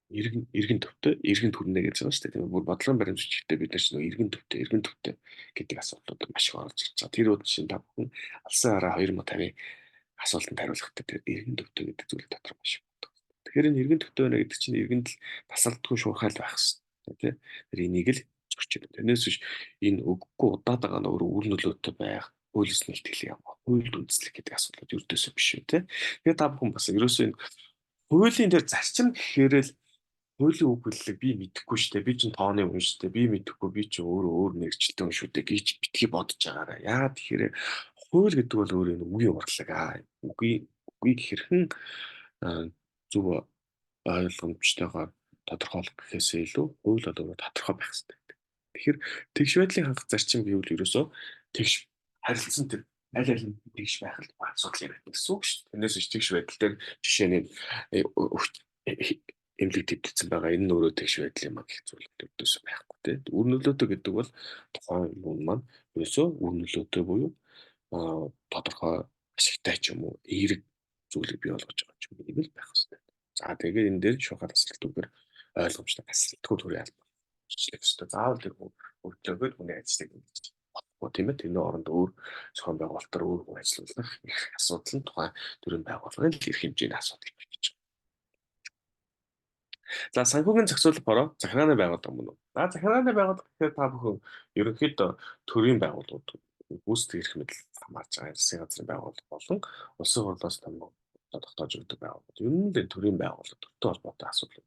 хэрэгтэй. Иргэн төвтэй, иргэн төрнө гэж байгаа шүү дээ. Тийм бүр бодлогын баримт бичигтээ бид нар ч нөгөө иргэн төвтэй гэдэг асуудлууд маш их орж ирж байгаа. Тэр үд чинь та бүхэн алсын хараа 2050-ын асуултанд хариулахдаа тэр иргэн төвтэй гэдэг зүйл дотор маш их бодох. Тэгэхээр энэ иргэн төвтэй байна гэдэг чинь иргэнд л тасралтгүй шуурхай л байх хэрэгтэй тийм. Тэр энийг л зөрчил. Тэрнээс биш энэ өгөхгүй удаад байгаа нь өөрөө үр нөлөөтэй байх, хууль ёсны илтгэл юм, хуульд үндэслэх гэдэг асуудлууд ердөөсөө биш үү тийм. Тэгэхээр та бүхэн бас ерөөсөө энэ хуулийн дээр зарчим гэхээр л хуулийн үг хэллэг би мэдэхгүй шүү дээ. Би чинь тооны хүн шүү дээ. Би мэдэхгүй, би чинь өөрөө өөр мэргэжилтэн хүн шүү дээ гэж битгий бодож байгаарай. Яагаад тэгэхээр хууль гэдэг бол өөрөө энэ үгийн урлаг аа. Үгийг хэрхэн зөв ойлгомжтойгоор тодорхойлох гэхээсээ илүү хууль бол өөрөө тодорхой байх хэрэгтэй гэдэг. Тэгэхээр тэгш байдлын хангах зарчим гэвэл ерөөсөө тэгш харилцан тэр аль аль нь тэгш байх л асуудал яриад гэсэн үг шүү дээ. Тэрнээс биш тэгш байдал дээр жишээ нь эмнэлэг твдэгдсэн байгаа энэ нь өөрөө тэгш байдал юм а гэх зүйл ердөөсөө байхгүй тийм. Үр нөлөөтэй гэдэг бол тухайн юм маань ерөөсөө үр нөлөөтэй буюу тодорхой ашигтай ч юм уу эерэг зүйлийг бий болгож байгаа ч юм уу ийм л байх хэрэгтэй. За тэгээд энэ дээр шуурхай тасралтгүйгээр ойлгомжтой тасралтгүй төрлийн албан бичлэх ёстой. Заавал тэр хөгжөөгөөд хүний ажлыг ингэж бодохгүй тийм ээ. Тэрний оронд өөр зохион байгуулалтаар өөр хүн ажиллуулах их асуудал нь тухайн төрийн байгууллагын л эрх хэмжээний асуудал гэж байна. За санхүүгийн зохицуулах бороо захиргааны байгууллага мөн үү? За захиргааны байгууллага гэхээр та бүхэн ерөнхийдөө төрийн байгууллагууд Гүйцэтгэх эрх мэдэл хамаарч байгаа засгийн газрын байгууллага болон улсын хурлаас тогтоож өгдөг байгууллага. Ер нь л төрийн байгууллага, төртэй холбоотой асуудал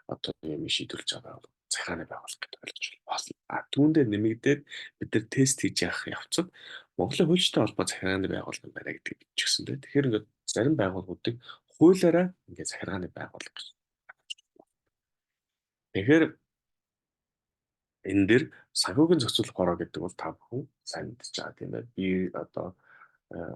одоо юм шийдвэрлэж байгаа байгууллага, захиргааны байгууллага гэдэг ойлгож байна. А түүндээ нэмэгдээд бид нар тест хийж явах явцад Монголын хуульчтай холбоо захиргааны байгууллага байна гэдгийг бичсэн дээ. Тэгэхээр ингээд зарим байгууллагуудыг хуулиараа ингээд захиргааны байгууллага гэж. Тэгэхээр энэ дээр санхүүгийн зохицуулах хороо гэдэг бол та бүхэн сайн мэдж байгаа тийм ээ. Би одоо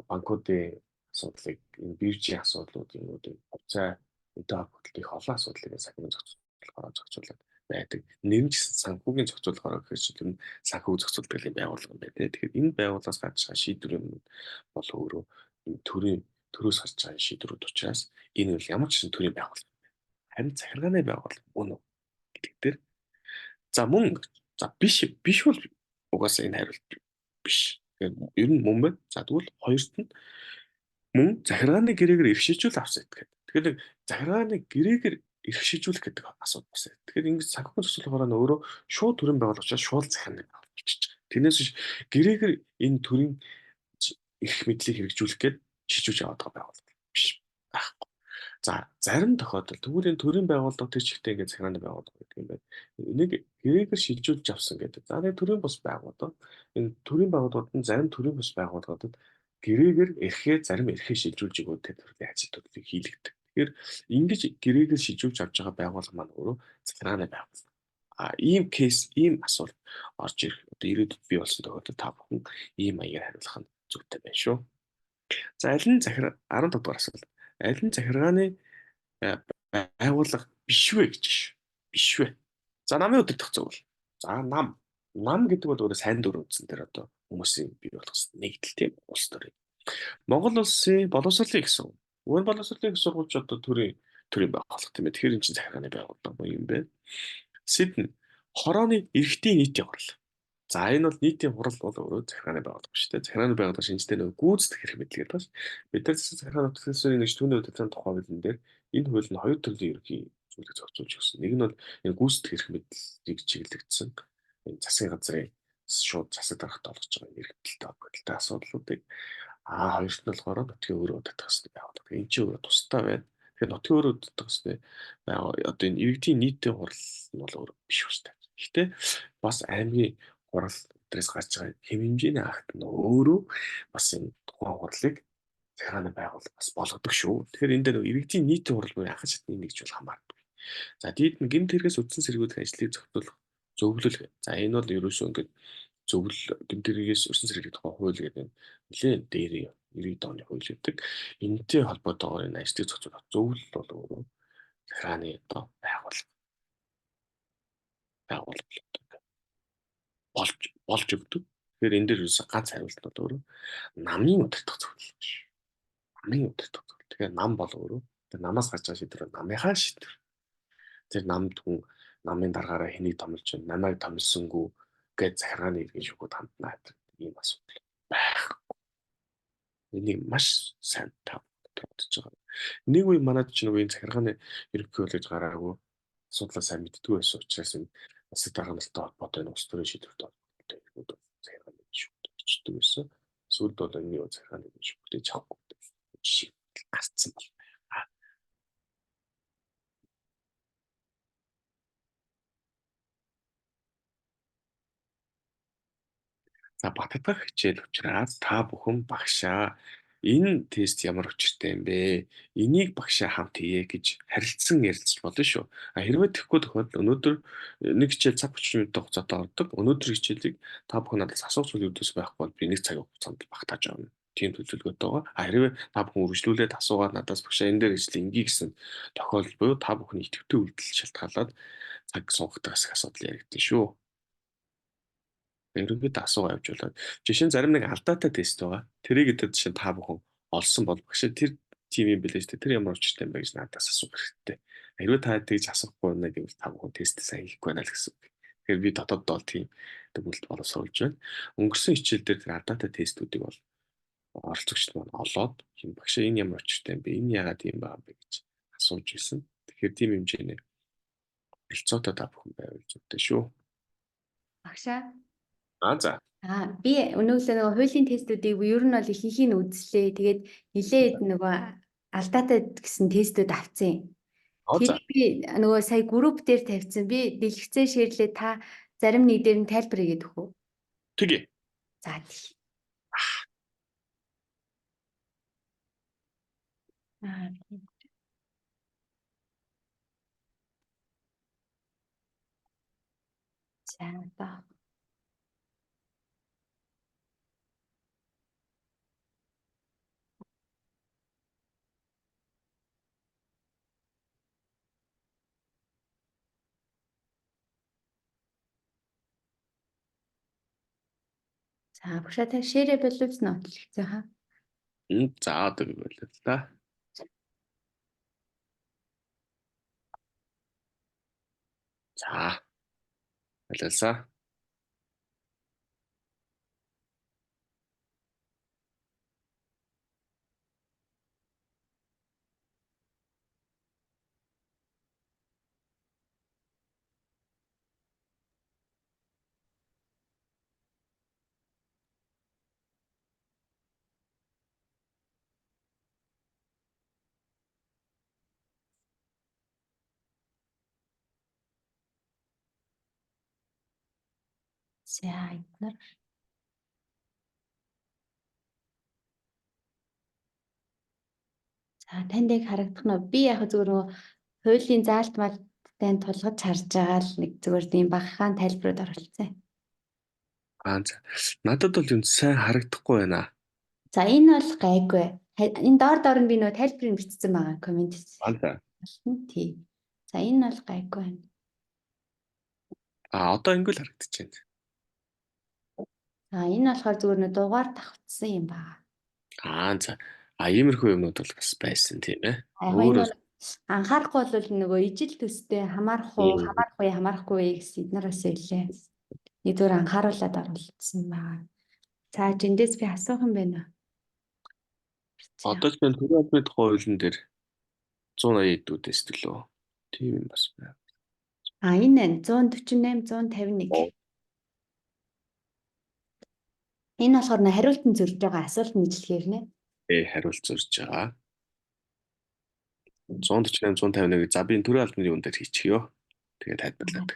банкуудын асуудлыг, энэ биржийн асуудлууд юмнуудыг хувьцаа эдийн холбогдлолт их олон асуудлыг санхүүгийн зохицуулах хороо зохицуулаад байдаг. Нэр нь ч гэсэн санхүүгийн зохицуулах хороо гэхээр чинь тэр нь санхүү зохицуулдаг юм байгууллага юм байна тийм. Тэгэхээр энэ байгууллагаас гарч байгаа шийдвэр юмнууд бол өөрөө энэ төрийн төрөөс гарч байгаа шийдвэрүүд учраас энэ бол ямар ч гэсэн төрийн байгууллага юм байна. Харин захиргааны байгууллага мөн үү гэдэг дээр за мөн за биш биш бол угаасаа энэ хариулт биш. Тэгэхээр ер нь мөн байна. За тэгвэл хоёрт нь мөн захиргааны гэрээгээр эрхшижүүл авсан гэдэг. Тэгэхээр нэг захиргааны гэрээгээр эрхшижүүлэх гэдэг асуудал бас байна. Тэгэхээр ингэж санхүүгийн зохицуулах нь өөрөө шууд төрийн байгууллага учраас шууд захиргааны байгууллага болчихж байгаа. Тэрнээс биш гэрээгээр энэ төрийн эрх мэдлийг хэрэгжүүлэх гээд шийдвэж аваад байгаа байгууллага биш байхгүй. За зарим тохиолдолд тэгвэл энэ төрийн байгууллага тэр чигтээ ингээд захиргааны байгууллага гэдэг юм байна. Энийг гэрээгээр шилжүүлж авсан гэдэг. За нэг төрийн бус байгууллага энэ төрийн байгууллагууд нь зарим төрийн бус байгууллагуудад гэрээгээр эрхээ зарим эрхээ шилжүүлж өгөөд тэр төрлийн ажил төрлийг хийлгдэг. Тэгэхээр ингэж гэрээгээр шилжүүлж авч байгаа байгууллага маань өөрөө захиргааны байгууллага. А ийм кейс, ийм асуулт орж ирэх одоо ирээдүйд бий болсон тохиолдолд та бүхэн ийм маягаар хариулах нь зүйтэй байна шүү. За аль нь захир 15 дугаар асуулт. Аль нь захиргааны байгууллага биш вэ гэж ш. Биш вэ. За намын удирдах зөвлөл. За нам. Нам гэдэг бол өөрөө сайн дүр үндсэн дээр одоо хүмүүсийн бий болгосон нэгдэл тийм улс төрийн. Монгол улсын боловсролын их сургууль. Өөр боловсролын их сургууль ч одоо төрийн байгууллага тийм ээ. Тэгэхээр эн чинь захиргааны байгууллага юм байна. Сиднey хорооны эрхтийн нийтийн хурал. За энэ бол нийтийн хурал бол өөрөө захиргааны байгууллага шүү дээ. Захиргааны байгууллага шинжтэй нөгөө гүйцэтгэх эрх мэдэл гэдэг байна. Бид нар засаг захиргааны нутгийн нэг түүний удирдлагын тухай хуулийн дээр энэ хууль нь хоёр төрлийн ерөнхий зүйлийг зохицуулж өгсөн. Нэг нь бол энэ гүйцэтгэх эрх мэдлийг чиглэгдсэн энэ засгийн газрын шууд засаг даргад олгож байгаа эрхтэлтэй холбоотой асуудлуудыг хоёрт нь болохоор нутгийн өөрөө удирдах ёсны байгууллага. Энэ чинь өөрөө тусдаа байна. Тэгэхээр нутгийн өөрөө удирдах ёсны байгууллага одоо энэ иргэдийн нийтийн хурал нь бол өөрөө биш үстэй. Гэхдээ бас аймгийн хурал дээрээс гарч байгаа хэм хэмжээний акт нь өөрөө бас энэ тухайн хурлыг захиргааны байгууллага бас болгодог шүү. Тэгэхээр энэ дээр нөгөө иргэдийн нийтийн хурал буюу анхан шатны нэгж бол хамаардаг. За дийд нь гэмт хэрэгээс үдсэн сэргийлэх ажлыг зохицуулах зөвлөл. За энэ бол ерөөсөө ингээд зөвлөл гэмт хэрэгээс өрсөн сэргийлэх тухай хууль гэдэг нь нэлээд дээр 90 оны хууль гэдэг. Энэтэй холбоотойгоор энэ ажлыг зохицуулах зөвлөл бол өөрөө захиргааны одоо байгууллага болж өгдөг. Тэгэхээр энэ дээр ерөөсөө ганц хариулт нь бол өөрөө намын удирдах зөвлөл биш. Намын удирдах зөвлөл. Тэгэхээр нам бол өөрөө тэр намаас гарч байгаа шийдвэр намынхаа шийдвэр. Тэр намд хүн намын даргаараа хэнийг томилж байна, намайг томилсонгүй гэж захиргааны иргэн шүүхүүд хандна гэдэг ийм асуудал байхгүй. Энийг маш сайн та бодож байгаа. Нэг үе манад ч нөгөө энэ захиргааны ерөнхий хууль гэж гараагүй асуудлаа сайн мэддэггүй байсан учраас энэ засаг дарга нартай холбоотой энэ улс төрийн шийдвэртэй холбоотой иргүүд захиргааны шүүхт очдог байсан. Сүүлд бол энэ захиргааны шүүхтэй авахгүй жишээ гарцсан бол байна. За бататгах хичээл учраас та бүхэн багшаа энэ тест ямар учиртай юм бэ? Энийг багшаа хамт хийе гэж харилцан ярилцж болно шүү. А хэрвээ тэгэхгүй тохиолдолд өнөөдөр нэг хичээл цаг 30 минут хугацаатай ордог. Өнөөдөр хичээлийг та бүхэн надаас асуух зүйл үүдээс байхгүй бол би нэг цаг хугацаанд багтааж авна. Тийм төлөвлөгөөтэй байгаа. А хэрвээ та бүхэн үргэлжлүүлээд асуугаад надаас багшаа энэ дээр хичээл ингэе гэсэн тохиолдол буюу та бүхний идэвхтэй үйлдэл шалтгаалаад цаг суугадаг асуудал яригдана шүү. Ерөнхийдөө асуугаа явж болоод жишээ нь зарим нэг алдаатай тест байгаа. Тэрийг өдр жишээ нь та бүхэн олсон бол багш тэр тийм юм билээ шүү дээ. Тэр ямар учиртай юм бэ гэж надаас асуух хэрэгтэй. Хэрвээ та тэгж асуухгүй байна гэвэл та бүхэн тест сайн хийхгүй байна л гэсэн үг. Тэгэхээр би дотоод бол тийм дүгнэлт боловсруулж байна. Өнгөрсөн хичээл дээр тэр алдаатай тестүүдийг бол оролцогчд маань олоод багш энэ ямар учиртай юм бэ? Энэ яагаад юм байгаа юм бэ гэж асууж ирсэн. Тэгэхээр тийм хэмжээний оролцоотой та бүхэн байвал зүйтэй шүү. Багшаа. Аа за. Би өнөөглөө нөгөө хуулийн тестүүдийг ер нь бол ихэнхийг нь үзлээ. Тэгээд нилээд нөгөө алдаатай гэсэн тестүүд авцсан. Аа за. Тэрийг би нөгөө сая групп дээр тавьсан. Би дэлгэцээ share лээ, та зарим нэг дээр нь тайлбар хийгээд өгөх үү? Тэгье. За тий. Аа тийм. За одоо. За багшаа та share ээ боловсон уу дэлгэцээ хаа? За одоо би болоо л да. За. Болоосаа. За эднэр За танд яг харагдах нь би яг зүгээр нөгөө хуулийн заалт малттай тулгаж харж байгаа л нэг зүгээр тийм багахан тайлбарууд оруулсан. Аа за. Надад бол юм сайн харагдахгүй байна. За энэ бол гайгүй. Энэ доор доор нь би нөгөө тайлбарыг бичсэн байгаа коммент. Аа за. Тий. За энэ бол гайгүй байна. Аа одоо ингэл харагдаж байна. За энэ болохоор зүгээр нэг дугаар давхцсан юм байна. Аа за. А иймэрхүү юмнууд бол бас байсан тийм ээ. Өөрөө анхаарахгүй бол нөгөө ижил төстэй хамаарах уу, хамаарах уу, хамаарахгүй гэсэн эднэр бас илээ. Нэг зүгээр анхааруулад оруулсан байгаа. За эндээс би асуух юм байна уу? Одоо ч мен төрийн албаны тухай хуулийн дээр 180 дүүдээс төлөө. Тийм юм бас байна. А энэ 148 151. Энэ болохоор нэ хариулт нь зөрж байгаа асуулт нь ижлэхээр нэ. Хариулт зөрж байгаа. 148 151 за би энэ төрийн албаны юун дээр хийчихье. Тэгээд тайлбарлаад.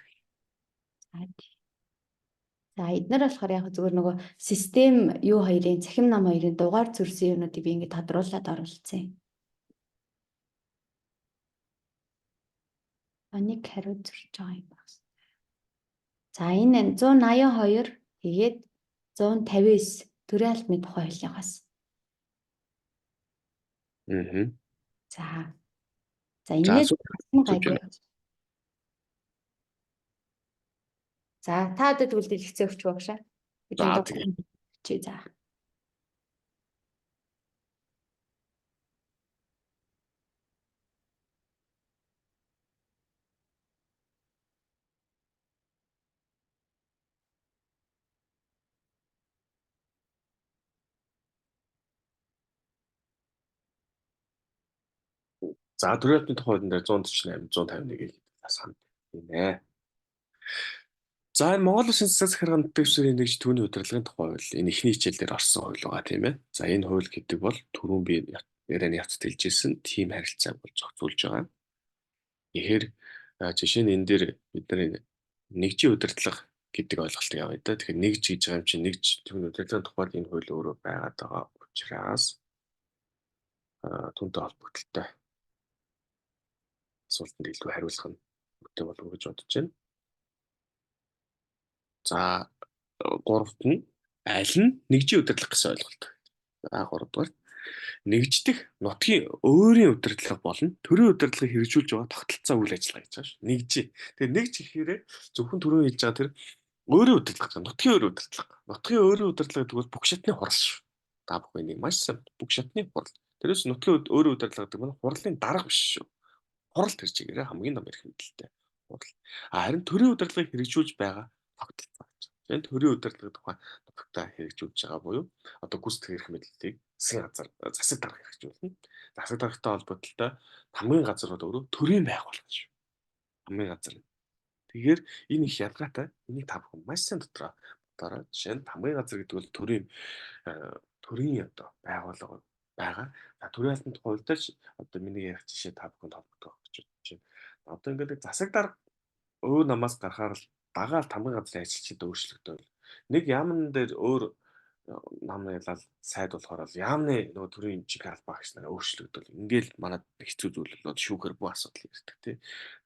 За эднэр болохоор яг зүгээр нөгөө систем юу хоёрын цахим нам хоёрын дугаар зөрсөн юмнуудыг би ингээд тодруулаад оруулсан. Нэг хариу зөрж байгаа юм байна. За энэ 182 тэгээд 159 төрийн албаны тухай хуулийнхаас. Аа. За. За энэс гайгүй. За та одоо тэгвэл дэлгэцээ өгч багшаа. За тэгээ. Чи за. За төрийн албаны тухай хуулийн дээр 148 151-ийг санал хийнэ. За энэ Монгол Улсын засаг захиргааны дэвсгэрийн нэгж түүний удирдлагын тухай хууль энэ эхний хичээл дээр орсон хууль байгаа тийм ээ. За энэ хууль гэдэг бол түрүүн би ярианы явцад хэлжсэн тийм харилцааг бол зохицуулж байгаа. Тэгэхээр жишээ нь энэ дээр бид нар нэгжийн удирдлага гэдэг ойлголтыг авъя да. Тэгэхээр нэгж гэж байгаа юм чинь нэгж түүний удирдлагын тухай энэ хууль өөрөө байгаад байгаа учраас түүнтэй холбогдлолтой асуултанд илүү хариулах нь үүртэй болов уу гэж бодож байна. За гуравт нь аль нь нэгжийн удирдлага гэсэн ойлголт. За гуравдугаар нэгждэх нутгийн өөрийн удирдлага болон төрийн удирдлагыг хэрэгжүүлж байгаа тогтолцоо үйл ажиллагаа гэж байгаа шүү. Нэгжийн. Тэгэхээр нэгж гэхээр зөвхөн төрийн хэлж байгаа тэр өөрийн удирдлага, нутгийн өөрийн удирдлага. Нутгийн өөрийн удирдлага гэдэг бол бүх шатны хурал шүү. Та бүхэн энийг маш сайн бүх шатны хурал. Тэрээс нутгийн өөрийн удирдлага гэдэг нь хурлын дарга биш шүү. Хурал тэр чигээрээ хамгийн том эрх мэдэлтэй хурал. А харин төрийн удирдлагыг хэрэгжүүлж байгаа тогтолцоо гэж. Энэ төрийн удирдлага тухай нутагтаа хэрэгжүүлж байгаа буюу одоо гүйцэтгэх эрх мэдлийг засгийн газар засаг дарга хэрэгжүүлнэ. Засаг даргатай холбоотой хамгийн газрууд өөрөө төрийн байгууллага шүү. Хамгийн газар. Тэгэхээр энэ их ялгаатай. Энийг та бүхэн маш сайн дотроо Бодоорой. Жишээ нь тамгын газар гэдэг бол төрийн одоо байгууллага байгаа. За төрийн албаны тухай хууль дээр одоо миний ярих жишээ та бүхэнд холбогдох гэж бодож байна. Одоо ингээд засаг дарга өөр намаас гарахаар л дагаал тамгын газрын ажилчид өөрчлөгдөв. Нэг яамн дээр өөр нам ялал сайд болохоор л яамны нөгөө төрийн жиг албаа агч нараа өөрчлөгдөл. Ингээл манад хэцүү зүйл болоод шүүхээр бүх асуудал ирдэг тий.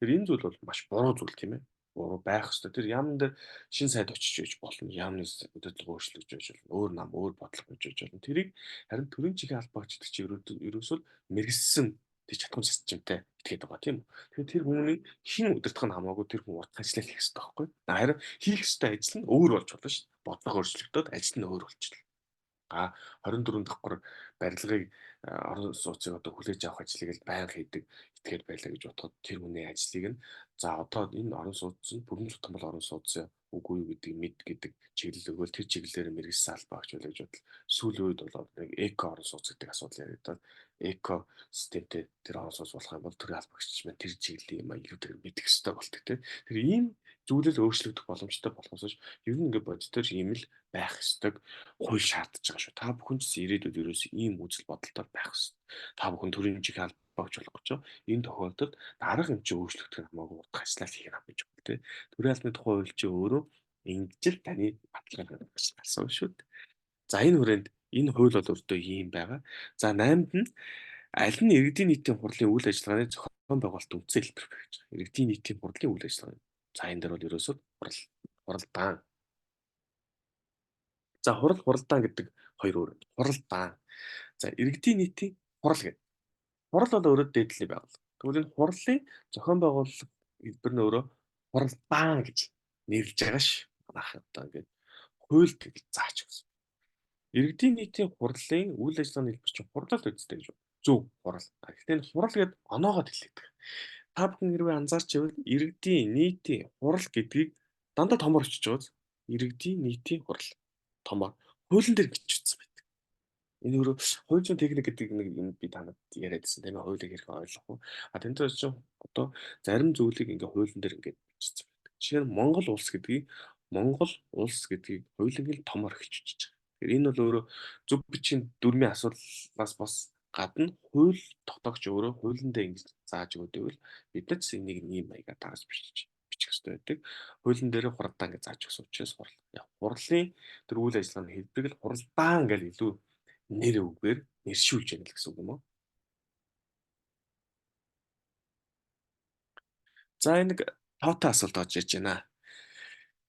Тэр энэ зүйл бол маш буруу зүйл тийм ээ. Буруу байх ёстой. Тэр яамн дээр шинэ сайд очиж байж болно. Яамны удирдлага өөрчлөгдөж байж болно. Өөр нам, өөр бодлого байж болно. Тэрийг харин төрийн жиг албаа агч гэдэг чинь ерөөсөө мэргэссэн тэр чадхуун системтэй итгээд байгаа тийм үү. Тэгэхээр тэр хүмүүний хин удирдах нь хамаагүй тэр хүн урт ажиллах хийх ёстой байхгүй. Харин хийх ёстой ажил нь өөр болж болно шүү дээ. Бодлого өөрчлөгдөд ажил нь өөр болчихлоо. А 24 давхар барилгыг орон сууцыг одоо хүлээж авах ажлыг л байнга хийдэг итгээд байлаа гэж бодоход тэр хүний ажлыг нь за одоо энэ орон сууц нь бүрэн тутам бол орон сууц үгүй юу гэдгийг мэд гэдэг чиглэл өгөөл тэр чиглэлээр мэргэжсэн албаа агч байлаа гэж бодлоо. Сүүлийн үед бол нэг эко орон сууц гэдэг асуудал яригдаад эко системтэй тэр орон сууц болох юм бол төрийн албаагч маань тэр чиглэлийн юм илүү тэр мэдэх ёстой болдог тийм. Тэр ийм зүйлэл өөрчлөгдөх боломжтой болохоос ер нь ингээд бодитоор ийм л байх ёстойг хууль шаардж байгаа шүү. Та бүхэн ч гэсэн ирээдүйд ерөөс ийм үзэл бодолтой байх ёстой. Та бүхэн төрийн жиг албаагч болох гэж энэ тохиолдолд дарга юм чи өөрчлөгдөх нь хамаагүй урдах ажиллаа хийх нь хамгийн чухал тийм. Төрийн албаны тухай хууль чи өөрөө ингэж л таны баталгаа гаргаж гарсан шүү дээ. За энэ хүрээнд энэ хууль бол өөртөө ийм байгаа. За 8-нд нь аль нь иргэдийн нийтийн хурлын үйл ажиллагааны зохион байгуулалт үндсэн хэлбэр бэ гэж байгаа. Иргэдийн нийтийн хурлын үйл ажиллагаа. За энэ дээр бол ерөөсөө хуралдаан. За хурал хуралдаан гэдэг хоёр өөр. Хуралдаан. За иргэдийн нийтийн хурал гэдэг. Хурал бол өөрөө дээдлийн байгууллага. Тэгвэл энэ хурлын зохион байгуулалт хэлбэр нь өөрөө хуралдаан гэж нэрлэж байгаа ш. Манайх одоо ингээд хууль гэж заач өгсөн. Иргэдийн нийтийн хурлын үйл ажиллагааны хэлбэр чинь хурлал үстэй гэж зөв хурал. Гэхдээ энэ хурал гэдээ оноогоод хэлдэг. Та бүхэн хэрвээ анзаарч байвал иргэдийн нийтийн хурал гэдгийг дандаа томор өчөж байгаа. Иргэдийн нийтийн хурал томор хуулийн дээр бичсэн байдаг. Энэ өөрөө хууль зүйн техник гэдэг нэг юм би танад яриадсэн тийм ээ, хуулийг хэрхэн ойлгох вэ? А тэнцээ чинь одоо зарим зүйлийг ингээ хуулийн дээр ингээ бичсэн байдаг. Жишээ нь Монгол улс гэдгийг Монгол улс гэдгийг хуулингийн томор эхэлж байгаа. Тэгэхээр энэ бол өөрөө зөв бичгийн дүрмийн асуудлаас бас гадна хууль тогтоогч өөрөө хуулиндаа ингэж зааж өгöd байвал бид нар ч энийг ийм маягаар дагаж бичих хэрэгтэй байдаг. Хуулийн дээр хуралдаан гэж зааж өгсөн учраас хурал. Яг хурлын тэр үйл ажиллагааны хэлбэрийг л хуралдаан гэж илүү нэр үгээр нэршүүлж яана л гэсэн үг юм уу? За энэ нэг тоотой асуулт орж ирж байна.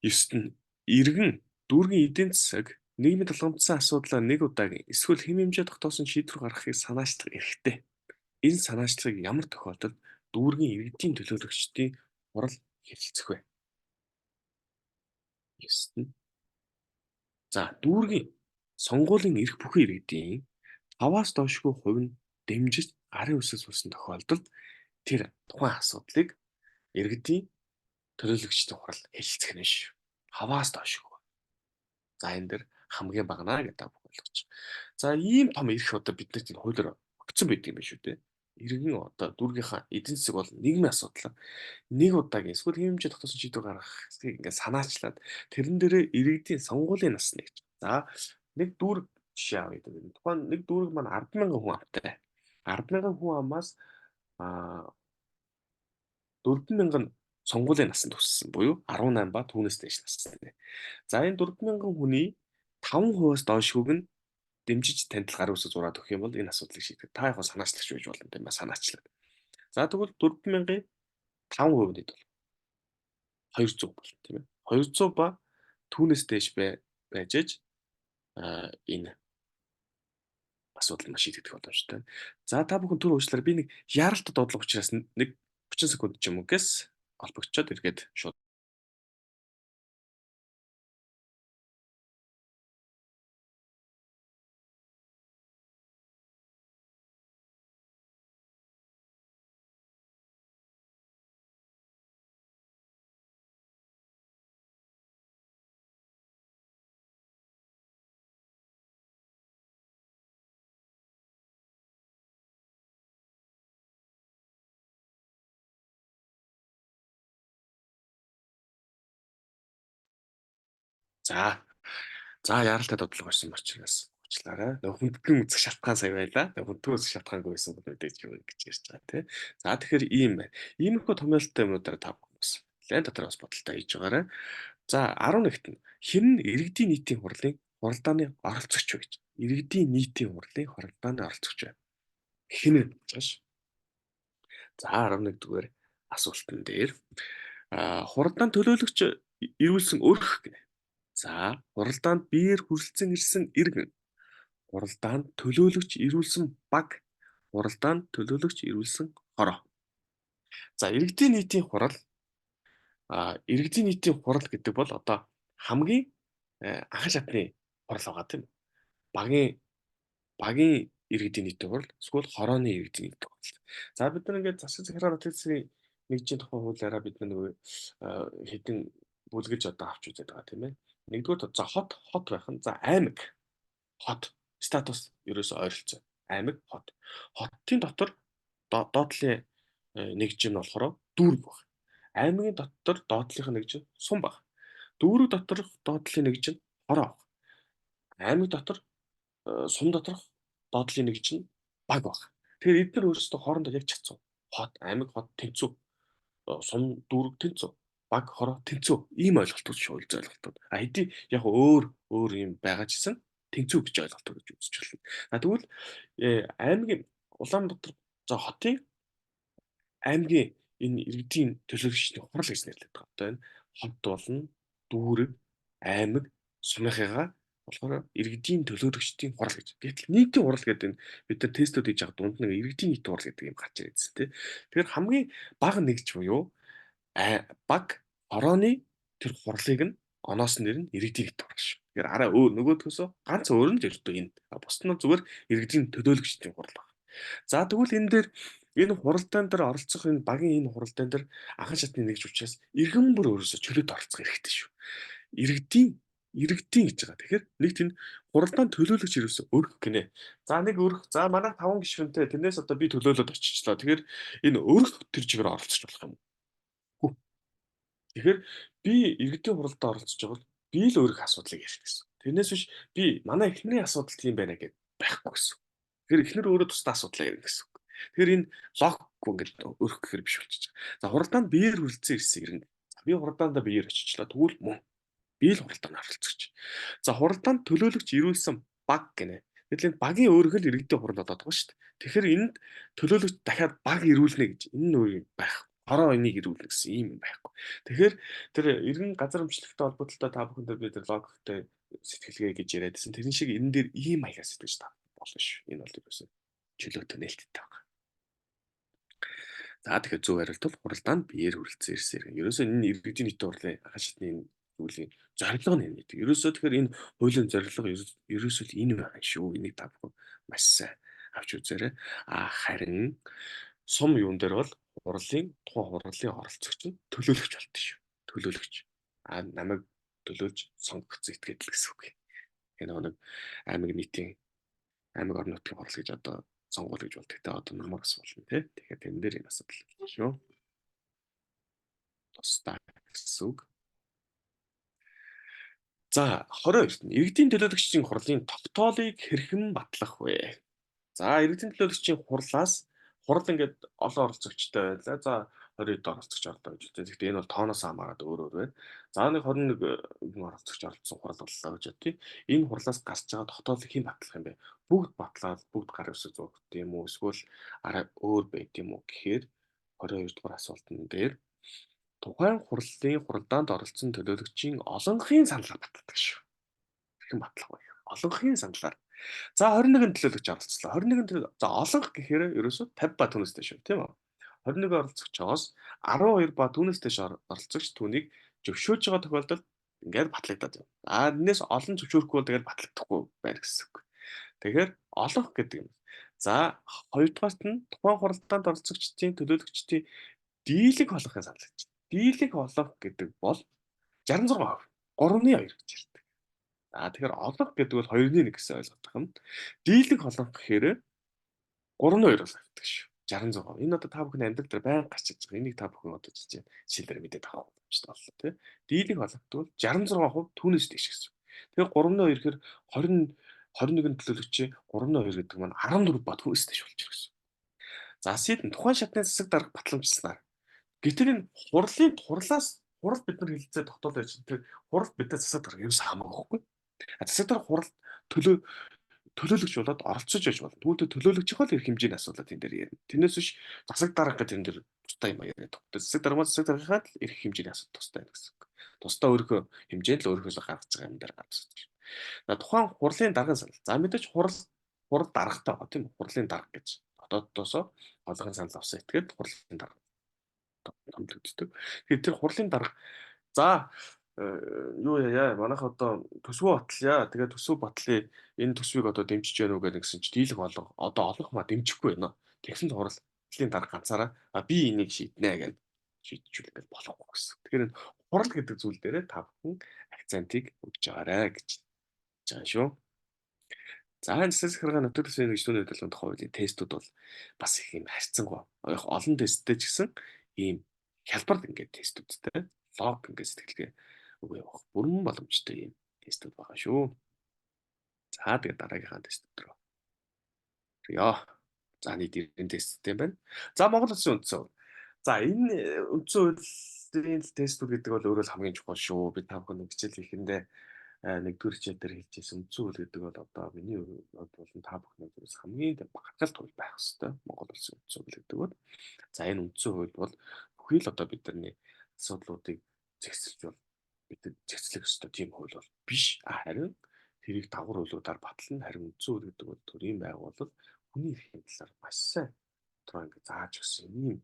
9-т нь иргэн дүүргийн эдийн засаг нийгмийн тулгамдсан асуудлаа нэг удаагийн эсвэл хэм хэмжээ тогтоосон шийдвэр гаргахыг санаачлах эрхтэй. Энэ санаачлагыг ямар тохиолдолд дүүргийн иргэдийн төлөөлөгчдийн хурал хэрэгэлцэх вэ? 9-т нь. За дүүргийн сонгуулийн эрх бүхий иргэдийн 5-аас доошгүй хувь нь дэмжиж гарын үсэг суулсан тохиолдолд тэр тухайн асуудлыг иргэдийн төлөөлөгчдийн хурал хэлэлцэх нь шүү. 5-аас доошгүй. За энэ дэр хамгийн багнаа гэдэг бүх ойлгож. За ийм том эрх одоо биднэрт энэ хуулиар өгсөн байдаг юм байна шүү дээ. Иргэн одоо дүүргийнхаа эдийн засаг бол нийгмийн асуудал. Нэг удаагийн эсвэл хэм хэмжээ тогтоосон шийдвэр гаргахыг ингээд санаачлаад тэрэн дээрээ иргэдийн сонгуулийн насны гэж. За нэг дүүрэг жишээ авъя гэдэг. Тухайн нэг дүүрэг маань 10,000 хүн амтай. 10,000 хүн амаас 4,000 нь сонгуулийн насанд хүрсэн буюу 18 ба түүнээс дээш настай. За энэ 4,000 хүний 5%-аас доошгүйг нь дэмжиж танил гарын үсэг зураад өгөх юм бол энэ асуудлыг шийдэх. Та яг санаачлагч байж болно тийм ээ санаачлаад. За тэгвэл 4,000-ын 5% нь хэд бол 200 болно тийм ээ. 200 ба түүнээс дээш байж аж энэ асуудал маш шийдэгдэх боломжтой. За та бүхэн түр уучлаарай би нэг яралт дуудлага учраас нэг 30 секунд ч юм уу гэс холбогдчиход эргээд шууд. За За, яралтай бодлого байсан учраас уучлаарай. Нөгөө хүндгэн үзэх шалтгаан сая байлаа. Нөгөө хүндгэн үзэх шалтгаангүй байсан бол мэдээж юу гэж ярьж байгаа тий. За, тэгэхээр ийм байна. Иймэрхүү томьёолттой юмнуудаар та бүхэн бас нэлээд дотор бас бодолтой хийж байгаарай. За, 11-т нь хэн нь иргэдийн нийтийн хурлын хуралдааны оролцогч вэ гэж. Иргэдийн нийтийн хурлын хуралдааны оролцогч вэ. Хэн нь гэж байна ш. За, 11 дугаар асуултан дээр хуралдаанд төлөөлөгч эрүүлсэн өрх гэнэ. За, хуралдаанд биеэр хүрэлцэн ирсэн иргэн. Хуралдаанд төлөөлөгч эрүүлсэн баг. Хуралдаанд төлөөлөгч эрүүлсэн хороо. За, иргэдийн нийтийн хурал иргэдийн нийтийн хурал гэдэг бол одоо хамгийн анхан шатны хурал байгаа тийм үү? Багийн иргэдийн нийтийн хурал эсвэл хорооны иргэдийн нийтийн хурал. За, бид нар ингээд засаг захиргаа нотолцны нэгжийн тухай хуулиараа бид нар нөгөө хэдэн бүлгэлж одоо авч үзээд байгаа тийм ээ. Нэгдүгээр за хот хот байх нь, за аймаг хот статус ерөөсөө ойролцоо. Аймаг хот. Хотын дотор доотлын нэгж нь болохоор дүүрэг баг. Аймгийн дотор доотлынх нь нэгж нь сум баг. Дүүрэг доторх доотлын нэгж нь хороо баг. Аймаг дотор сум доторх доотлын нэгж нь баг баг. Тэгэхээр эдгээр өөрсдөө хоорондоо яг чацуу. Хот, аймаг, хот тэнцүү. Сум, дүүрэг тэнцүү. Баг, хороо тэнцүү. Ийм ойлголтууд шүү, ойлголтууд. А хэдий яг өөр өөр юм байгаа ч гэсэн тэнцүү гэж ойлголтууд гэж үзэж байна. А тэгвэл аймгийн Улаанбаатар, за хотын аймгийн энэ иргэдийн төлөөлөгчдийн хурал гэж нэрлэдэг байгаа. Одоо энэ хот болон дүүрэг, аймаг, сумынхыгаа болохоор иргэдийн төлөөлөгчдийн хурал гэж. Гэтэл нийтийн хурал гэдэг энэ бид нар тестүүд хийж байгаа дунд нэг иргэдийн нийтийн хурал гэдэг юм гарч ирсэн тий. Тэгэхээр хамгийн бага нэгж буюу баг хорооны тэр хурлыг нь оноос нэр нь иргэдийн нийтийн хурал шүү. Тэгэхээр арай өөр нөгөөдхөөсөө ганц өөр нь л ердөө энэ. Бусд нь зүгээр иргэдийн төлөөлөгчдийн хурал байна. За, тэгвэл энэ дээр энэ хуралдаан дээр оролцох энэ багийн энэ хуралдаан дээр анхан шатны нэгж учраас иргэн бүр өөрөөсөө чөлөөт оролцох хэрэгтэй шүү. Иргэдийн гэж байгаа. Тэгэхээр нэг тийм хуралдаан төлөөлөгч ерөөсөө өрх гинэ. За, нэг өрх, за манай 5 гишүүнтэй тэрнээс одоо би төлөөлөд очичлаа. Тэгэхээр энэ өрх тэр чигээр оролцож болох юм уу? Тэгэхээр би иргэдийн хуралдаанд оролцож байгаа бол би л өөрөх асуудлыг ярих гэсэн. Тэрнээс биш би манай эхнэрийн асуудал тийм байна гэд байхгүй гэсэн. Тэгэхээр эхнэр өөрөө тусдаа асуудлаа ярина гэсэн. Тэгэхээр энэ логикгүй ингээд өрөх гэхэр биш болчихж байгаа. За, хуралдаанд биеэр хүрэлцэн ирсэн иргэн. За, би хуралдаандаа биеэр очичлаа. Тэгвэл мөн би л хуралдаанд оролцогч. За, хуралдаанд төлөөлөгч ирүүлсэн баг гинэ. Гэтэл энэ багийн өөрөх л иргэдийн хурал болоод байгаа шүү дээ. Тэгэхээр энд төлөөлөгч дахиад баг ирүүлнэ гэж энэ нь өөр юм байх. Хороо энийг ирүүлнэ гэсэн ийм юм байхгүй. Тэгэхээр тэр иргэн газар өмчлөлттэй холбоотой та бүхэндээ би тэр логиктэй сэтгэлгээ гэж яриад байсан. Тэрэн шиг энэ дээр ийм маягаар сэтгэж та болно шүү. Энэ бол ерөөсөө чөлөөтэй нээлттэй байгаа. За, тэгэхээр зөв хариулт бол хуралдаанд биеэр хүрэлцэн ирсэн иргэн. Ерөөсөө энэ иргэдийн нийтийн хурлын анхан шатны энэ зүйлийн зорилго нь энэ гэдэг. Ерөөсөө тэгэхээр энэ хуулийн зорилго ерөөсөө л энэ байгаа шүү. Энийг та бүхэн маш сайн авч үзээрэй. А харин сум юун дээр бол хурлын тухайн хурлын оролцогч нь төлөөлөгч болдог шүү. Төлөөлөгч. А намайг төлөөлж сонгогдсон этгээд л гэсэн үг. Энэ нэг аймаг нийтийн аймаг орон нутгийн хурал гэж одоо сонгуул гэж болдог. Тэ одоо намайг бас болно тий. Тэгэхээр тэрэн дээр энэ асуудал шүү. Тусдаа гэсэн үг. За, 22-т нь иргэдийн төлөөлөгчдийн хурлын тогтоолыг хэрхэн батлах вэ? За, иргэдийн төлөөлөгчдийн хурлаас хурал ингээд олон оролцогчтой байлаа. За, 20 оролцогч орлоо гэж үзье. Гэхдээ энэ бол тооноос хамаарат өөр өөр байна. За, нэг 21 хүн оролцогч оролцсон хурал боллоо гэж бодъё. Энэ хурлаас гарч байгаа тогтоолыг хэн батлах юм бэ? Бүгд батлаад бүгд гар үсэг зургах юм уу? Эсвэл арай өөр байд юм уу гэхээр 22 дугаар асуултан дээр тухайн хурлын хуралдаанд оролцсон төлөөлөгчийн олонхын саналаар баталдаг шүү. Хэрхэн батлах вэ? Олонхын саналаар. За, 21 төлөөлөгч оролцлоо. 21 төлөө, за, олонх гэхээр ерөөсөө 50 ба түүнээс дээш шүү, тийм үү? 21 оролцогчоос 12 ба түүнээс дээш оролцогч түүнийг зөвшөөрж байгаа тохиолдолд ингээд батлагдаад байна. А энэс олон зөвшөөрөхгүй бол тэгээд батлагдахгүй байна гэсэн үг. Тэгэхээр олонх гэдэг юм. За, хоёрдугаарт нь тухайн хуралдаанд оролцогчдын төлөөлөгчдийн дийлэнх олонхын санал гэж. Дийлэнх олонх гэдэг бол 66%, 3-ны 2 гэж ярьдаг. За, тэгэхээр олонх гэдэг бол 2-ны 1 гэсэн ойлголт юм. Дийлэнх олонх гэхээр 3-ны 2 бол авдаг шүү. 66. Энэ одоо та бүхний амьдрал дээр байнга гарч иж байгаа. Энийг та бүхэн одоо жишээлээр мэдээд авах боломжтой боллоо тий. Дийлэнх олонх бол 66% түүнээс дээш гэсэн. Тэгээ 3-2 гэхээр 20 21 төлөөлөгчийн 3-2 гэдэг маань 14 бат хүүс дэш болж ирсэн. За сид тухайн шатны засаг дарга батламжласнаар. Гэтэл энэ хурлын хурлаас хурал бид нар хэлэлцээ тогтоол байж тэр хурал бидний засаг дарга ерөөс хамаагүй байхгүй. А засаг дарга хурал төлөөлөгч болоод оролцож байж болно. Тэгвэл төлөөлөгчийнхөө л эрх хэмжээний асуудлаа тэн дээр ярина. Тэрнээс биш засаг дарга гэдэг тэрэн дээр тусдаа юм яриад байгаа. Засаг дарга маань засаг даргийнхаа л эрх хэмжээний асуудал тусдаа байна гэсэн үг. Тусдаа өөрийнхөө хэмжээнд л өөрийнхөөсөө гаргаж байгаа юм дээр гаргаж байгаа. За тухайн хурлын даргын санал. За мэдээж хурал даргатай байгаа тийм үү? Хурлын дарга гэж дотооддоосоо олонхын санал авсан этгээд хурлын дарга томилогддог. Тэгэхээр тэр хурлын дарга за юу яа манайх одоо төсвөө батлая. Тэгээ төсөв батлая. Энэ төсвийг одоо дэмжиж яах үү гэсэн чи дийлэх олго одоо олонх ма дэмжихгүй байна. Тэгсэн ч хурлын дарга ганцаараа би энийг шийднэ гэж шийдчихвэл болохгүй гэсэн. Тэгэхээр энэ хурал гэдэг зүйл дээрээ та бүхэн акцентыг өгж байгаарэ гэж байгаа шүү. За энэ засаг захиргааны нутаг дэвсгэрийн нэгжлүүний хөдөлгөөний тухай хуулийн тестүүд бол бас их юм харьцангуй. Олон тесттэй ч гэсэн ийм хялбар ингээд тестүүдтэй лог ингээд сэтгэлгээ өгөө явах бүрэн боломжтой ийм тестүүд байгаа шүү. За тэгээд дараагийнхаа тестүүд рүү. Яа. За нийт 90 тесттэй юм байна. За Монгол улсын үндсэн хууль. За энэ үндсэн хуулийн тестүүд гэдэг бол өөрөө л хамгийн чухал шүү. Би та бүхэн хичээл хийхэндээ нэгдүгээр хичээл дээр хэлжсэн үндсэн хууль гэдэг бол одоо миний хувьд болон та бүхний зүгээс хамгийн багтал хууль байх ёстой. Монгол улсын үндсэн хууль гэдэг бол. За энэ үндсэн хууль бол бүхий л одоо бидний асуудлуудыг зэгцэлж бол бид зэгцлэх ёстой тийм хууль бол биш. Харин тэрийг дагавар хуулиудаар батлана. Харин үндсэн хууль гэдэг бол төрийн байгууллага хүний эрхийн талаар маш сайн тодорхой ингэ зааж өгсөн ийм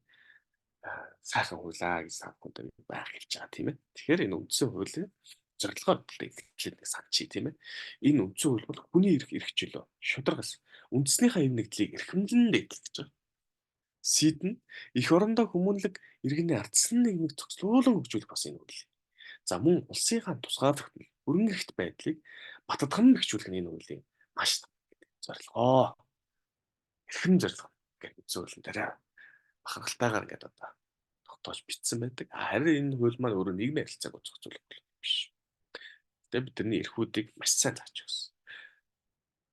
сайхан хуулаа гэж та бүхэндээ байх хэлж байгаа тийм ээ. Тэгэхээр энэ үндсэн хуулийн зорилгоор эхлээд нэг санчий тийм ээ. Энэ үндсэн хууль бол хүний эрх эрх чөлөө шударгаас үндэснийхээ эв нэгдлийг эрхэмлэн дээдлэж байгаа. Сид нь эх орондоо хүмүүнлэг иргэний ардсан нийгмийг зохицуулан хөгжүүлэх бас энэ хууль. За мөн улсынхаа тусгаарлагдмал бүрэн эрхт байдлыг бататхан бэхжүүлэх нь энэ хуулийн маш зорилгоо. Эрхэм зорилго гэх үндсэн хуулийн дээр бахархалтайгаар ингээд одоо тогтоож бичсэн байдаг. Харин энэ хууль маань өөрөө нийгмийн харилцааг зохицуулах биш. Тэгээ бидний эрхүүдийг маш сайн зааж өгсөн.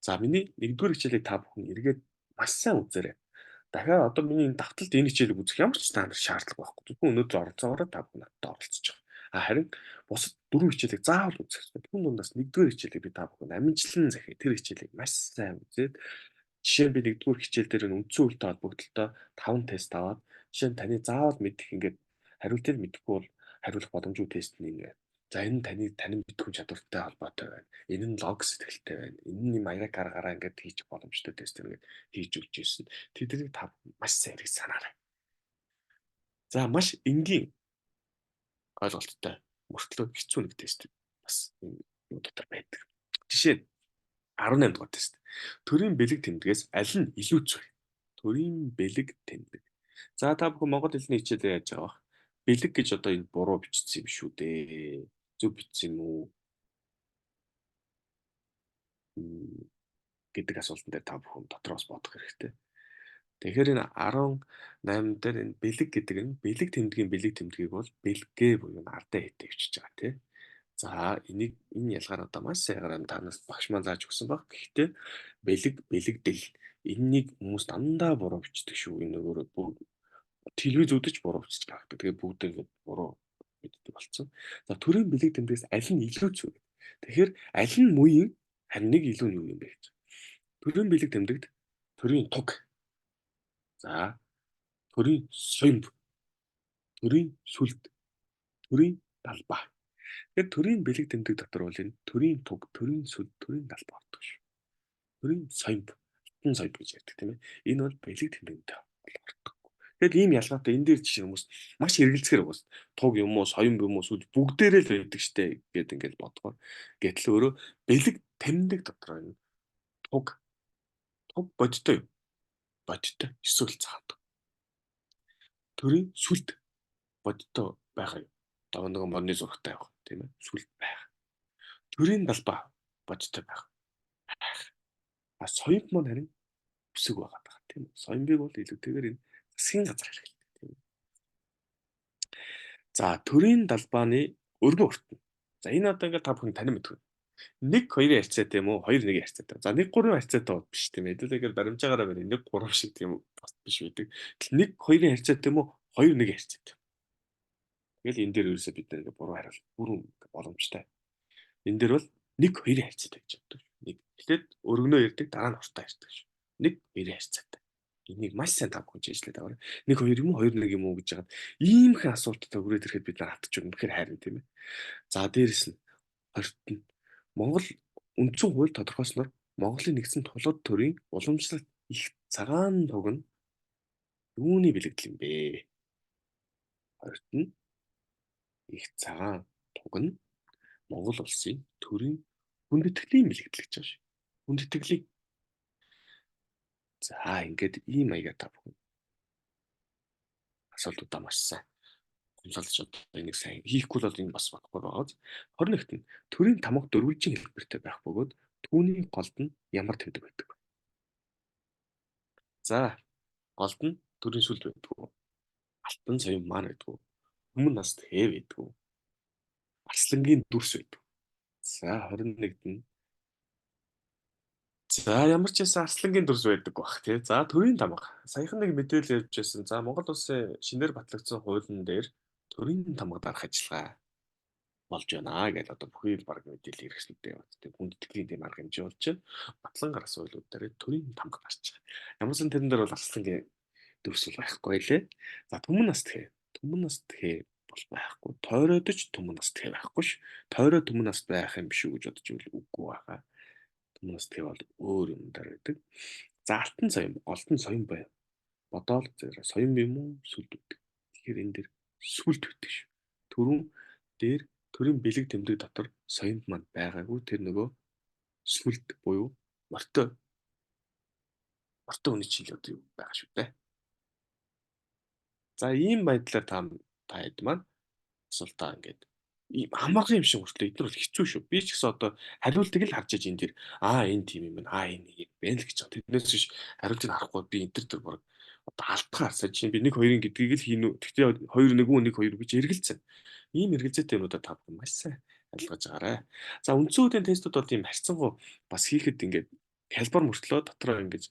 За миний нэгдүгээр хичээлийг та бүхэн эргээд маш сайн үзээрэй. Дахиад одоо миний энэ давталт энэ хичээлийг үзэх ямар ч та нар шаардлага байхгүй. Зөвхөн өнөөдөр оролцоогоор та бүхэн надтай оролцож байгаа. А харин бусад дөрвөн хичээлийг заавал үзэх хэрэгтэй. Түүн дундаас нэгдүгээр хичээлийг би та бүхэн амжилтлан захиа. Тэр хичээлийг маш сайн үзээд жишээ нь би нэгдүгээр хичээл дээр үндсэн хуультай холбогдлолтой 5 тест аваад жишээ нь таны заавал мэдэх ингээд хариултыг мэдэхгүй бол хариулах боломжгүй тест нь ингэ. За энэ нь таны танин мэдхүйн чадвартай холбоотой байна. Энэ нь лог сэтгэлтэй байна. Энэ нь маяг аргаараа ингээд хийж боломжтой тест ингээд хийж өгч ирсэн. Тэднийг та маш сайн хэрэг санаарай. За маш энгийн ойлголттой мөртлөө хэцүү нэг тест бас энэ юу дотор байдаг. Жишээ нь 18 дугаар тест. Төрийн бэлэг тэмдгээс аль нь илүү зүг? Төрийн бэлэг тэмдэг. За та бүхэн монгол хэлний хичээлээр яаж байгаа вэ? Бэлэг гэж одоо энэ буруу бичсэн юм шүү дээ. Зөв бичсэн юм уу? Гэдэг асуултан дээр та бүхэн дотроос бодох хэрэгтэй. Тэгэхээр энэ 18 дээр энэ бэлэг гэдэг нь бэлэг тэмдгийн бэлэг тэмдгийг бол бэлгээ буюу ардаа хэтэй бичиж байгаа тий. За энийг энэ ялгаар одоо маш сайгаар танаас багш маань зааж өгсөн баг. Гэхдээ бэлэг бэлэгдэл энэнийг хүмүүс дандаа буруу бичдэг шүү. Энэ өөрөө телевиз үзэж буруу бичиж гаргадаг. Тэгээ бүгдээ буруу мэддэг болсон. За төрийн бэлэг тэмдгээс аль нь илүү зүг? Тэгэхээр аль нь муу юм харин нэг илүү нь юу юм бэ гэж. Төрийн бэлэг тэмдэгт төрийн туг. За төрийн соёмб, төрийн сүлд, төрийн далбаа. Тэгэхээр төрийн бэлэг тэмдэг дотор бол энэ төрийн туг, төрийн сүлд, төрийн далбаа ордог шүү. Төрийн соёмб, алтан соёмб гэж ярьдаг тийм ээ. Энэ бол бэлэг тэмдэгтэй ордог. Тэгэл ийм ялгаатай энэ дээр жишээ хүмүүс маш эргэлзэхэр угаас туг юм уу, соёмб юм уу, сүлд бүгдээрээ л байдаг штэ гэд ингээд бодгоор. Гэтэл өөрөө бэлэг тэмдэг дотор энэ туг бодтой юм. Бодтой эсвэл цагаан. Төрийн сүлд бодтой байгаа юм. Одоо нөгөө модны зурагтай байх тийм ээ. Сүлд байх. Төрийн далбаа бодтой байх. А соёмб маань харин өсөг байгаа даа тийм ээ. Соёмбыг бол илүүтэйгээр энэ засгийн газар хэрэглэдэг тийм ээ. За төрийн далбааны өргөн урт нь. За энэ одоо ингээд та бүхэн танин мэдвэ. 1 2-ын харьцаатай юм уу? 2 1-ийн харьцаатай. За 1 3-ын харьцаатай бол биш тийм ээ. Хэдүүлээгээр баримжаагаараа барь 1 3 шиг тийм бас биш байдаг. Тэгэл 1 2-ын харьцаатай юм уу? 2 1-ийн харьцаатай. Тэгэл энэ дээр ерөөсөө бид нэг буруу хариулт бүрэн боломжтой. Энэ дээр бол 1 2-ын харьцаатай гэж боддог. Нэг. Эхлээд өргөнөө ярьдаг, дараа нь уртаа ярьдаг шүү. 1 2-ын харьцаатай. Энийг маш сайн та бүхэн ажиллаад аваарай. 1 2 юм уу 2 1 юм уу гэж яагаад иймхэн асуулттай хүрээд ирэхэд бид нар автч үнэхээр хайрна тийм ээ. За дээрэс нь 20-т нь Монгол үндсэн хууль тодорхойлсноор Монголын нэгдсэн тулууд төрийн уламжлалт их цагаан туг нь юуны бэлэгдэл юм бэ? 20-т нь их цагаан туг нь Монгол улсын төрийн хүндэтгэлийн бэлэгдэл гэж байгаа шүү. Хүндэтгэлийн. За ингээд ийм маягаар та бүхэн асуултуудаа маш сайн хөндлөж одоо энийг сайн хийхгүй бол энэ бас бодохгүй байгаа. 21-т нь төрийн тамга дөрвөлжин хэлбэртэй байх бөгөөд түүний голд нь ямар тэмдэг байдаг вэ? За голд нь төрийн сүлд байдаг. Алтан соён маань байдаг. Хүмүүн наст хээ байдаг. Арслангийн дүрс байдаг. За 21-т нь за ямар ч байсан арслангийн дүрс байдаг бах тий. За төрийн тамга. Саяхан нэг мэдээлэл явж байсан. За Монгол улсын шинээр батлагдсан хуулийн дээр төрийн тамга дарах ажиллагаа болж байна гэж одоо бүхий л баг мэдээлэл хэрэгслүүдээ яваад тийм хүндэтгэлийн тийм арга хэмжээ болж байна. Батлан гаргасан хуулиуд дээр төрийн тамга дарч байгаа. Ямар ч тэрэн дээр бол арслангийн дүрс бол байхгүй лээ. За түмэн нас тхээ. Түмэн нас тхээ бол байхгүй. Тойроод ч түмэн нас тхээ байхгүй ш. Тойроо түмэн нас байх юм биш үү гэж бодож ивэл үгүй байгаа. Түмэн нас тхээ бол өөр юм дээр байдаг. За алтан соён, голтон соён бай. Бодоол зэрэг соён юм уу сүлд байдаг. Тэгэхээр энэ дээр сүлд байдаг шүү. Төрөн дээр төрийн бэлэг тэмдэг дотор соёнд маань байгаагүй тэр нөгөө сүлд буюу мортой үний чил одоо юу байгаа шүү дээ. За ийм байдлаар та хэд маань асуултаа ингээд ийм амархан юм шиг хүртлээ эдгээр бол хэцүү шүү. Би ч гэсэн одоо хариултыг л харж иж энэ дэр энэ тийм юм байна. Энэ нэг юм байна л гэж байгаа. Тэрнээс биш хариултыг харахгүй би энэ төр баг одоо алдахаар сая чинь би 1 2-ын гэдгийг л хийнү. Гэхдээ 2 1 үү 1 2 гэж эргэлзэн. Ийм эргэлзээтэй юмнуудаа та бүхэн маш сайн ойлгож байгаарай. За үндсэн хуулийн тестүүд бол ийм харьцангуй бас хийхэд ингээд хялбар мөртлөө дотроо ингэж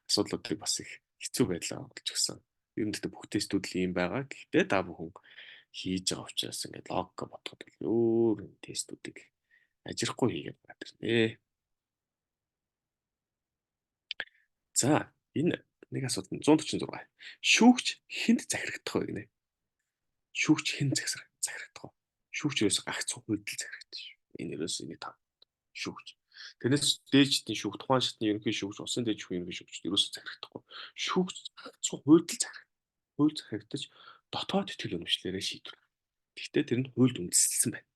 асуудлуудыг бас их хэцүү байдлаа олж өгсөн. Ер нь гэхдээ бүх тестүүд л ийм байгаа. Гэхдээ та бүхэн хийж байгаа учраас ингээд логика бодоход бол өөр тестүүдийг ажихгүй хийгээд байгаа дэрнэ. За энэ нэг асуулт нь 146. Шүүгч хүнд захирагдах вэ гинэ? Шүүгч хүнд захирагдах вэ? Шүүгч ерөөсөө гагц хуульд л захирагдах шүү. Энэ ерөөсөө энийг тав. Шүүгч. Тэрнээс дээждийн шүүгч, тухайн шатны ерөнхий шүүгч, улсын дээд шүүхийн ерөнхий шүүгч ерөөсөө захирагдахгүй. Шүүгч гагц хуульд л захирагдах. Хууль захирагдаж дотоод итгэл үнэмшлээрээ шийдвэр. Гэхдээ тэр нь хуульд үндэслэсэн байна.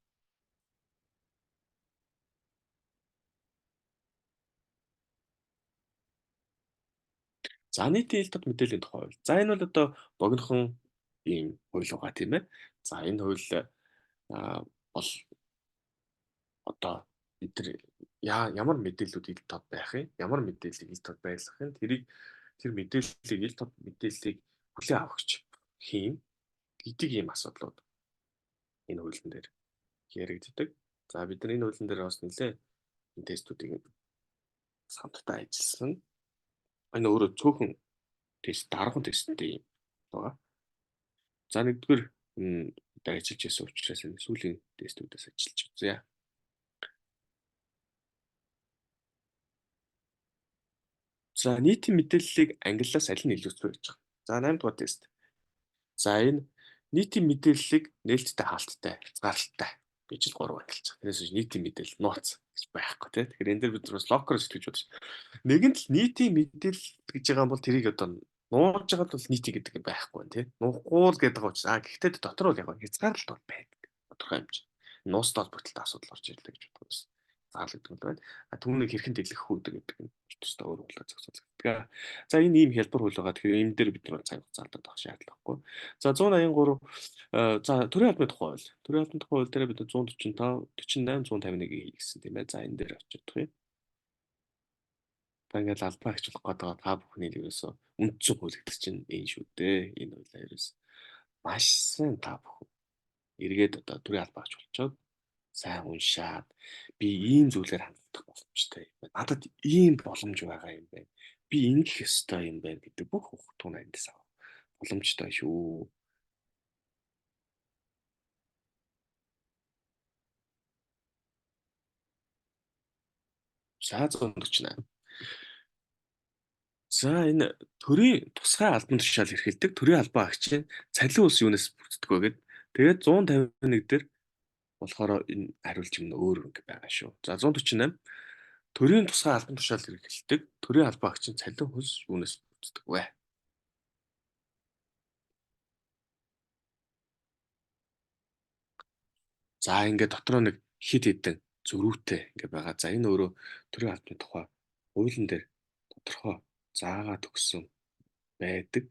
За нийтийн ил тод мэдээллийн тухай хууль. За энэ бол одоо богинохон ийм хууль байгаа тийм ээ. За энэ хууль бол одоо бид нар ямар мэдээллүүд ил тод байх юм, ямар мэдээллийг ил тод байрлах юм, тэрийг тэр мэдээллийг ил тод мэдээллийг хүлээн авахч хийм гэдэг ийм асуудлууд энэ хуулийн дээр яригддаг. За бид нар энэ хуулийн дээр бас нэлээ энэ тестүүдийг хамтдаа ажилласан. Энэ өөрөө цөөхөн тест, дарган тесттэй юм байгаа. За нэгдүгээр дээр ажиллаж байсан учраас энэ сүүлийн тестүүдээс ажиллаж үзье. За нийтийн мэдээллийг англиас аль нь илүү гэж байгаа. За 8 дугаар тест. За энэ нийтийн мэдээллийг нээлттэй хаалттай, хязгаарлалттай гэж л гурав ангилж байгаа. Тэрнээс биш нийтийн мэдээлэл нууц гэж байхгүй тий. Тэгэхээр энэ дээр бид бас локер сэтгэж бодож. Нэгэн л нийтийн мэдээлэл гэж байгаа юм бол тэрийг одоо нууж байгаа бол нийтийн гэдэг юм байхгүй тий. Нуухгүй л гэдэг байгаа учраас гэхдээ дотор бол яг хязгаарлалт бол байдаг. Тодорхой хэмжээ. Нуустай холбогдлолтой асуудал орж ирлээ гэж боддог байсан. Хязгаарлагдсан байна. Түүнийг хэрхэн дэлгэх үү гэдэг нь төстэй өөр хуулиар зохицуулагддаг. За энэ ийм хялбар хууль байгаа. Тэгэхээр энэ дээр бид нар цаг хугацаа алдаад авах шаардлагагүй. За 183 за төрийн албаны тухай хууль. Төрийн албаны тухай хууль дээр бид 145, 48, 151-ийг хийгсэн тийм ээ. За энэ дээр очиж чадах юм. Та ингээл албаа хичүүлэх гээд байгаа та бүхний л ерөөсөө үндсэн хууль гэдэг чинь энэ шүү дээ. Энэ хуулиа ерөөс маш сайн та бүхэн эргээд одоо төрийн албаа ач болчоод Сайн уншаад би ийм зүйлээр хангах боломжтой юм байна. Надад ийм боломж байгаа юм байна. Би ингэх ёстой юм байна гэдэг бүх хугацаанд эндээс авах боломжтой шүү. За 148. За энэ төрийн тусгай албан тушаал эрхэлдэг төрийн албан агчийн цалин ус юунаас бүрддэг вэ гэд. Тэгээд 151 дээр болохоор энэ хариулт юм өөр ингэ байгаа шүү. За 148 төрийн тусгай албан тушаал эрхэлдэг төрийн албан агчийн цалин хөлс юунаас бүрддэг вэ? За ингээд дотроо нэг хид хідэн зөрүүтэй ингээ байгаа. За энэ өөрөө төрийн албаны тухай хуулийн дээр тодорхой заагаа төгссөн байдаг.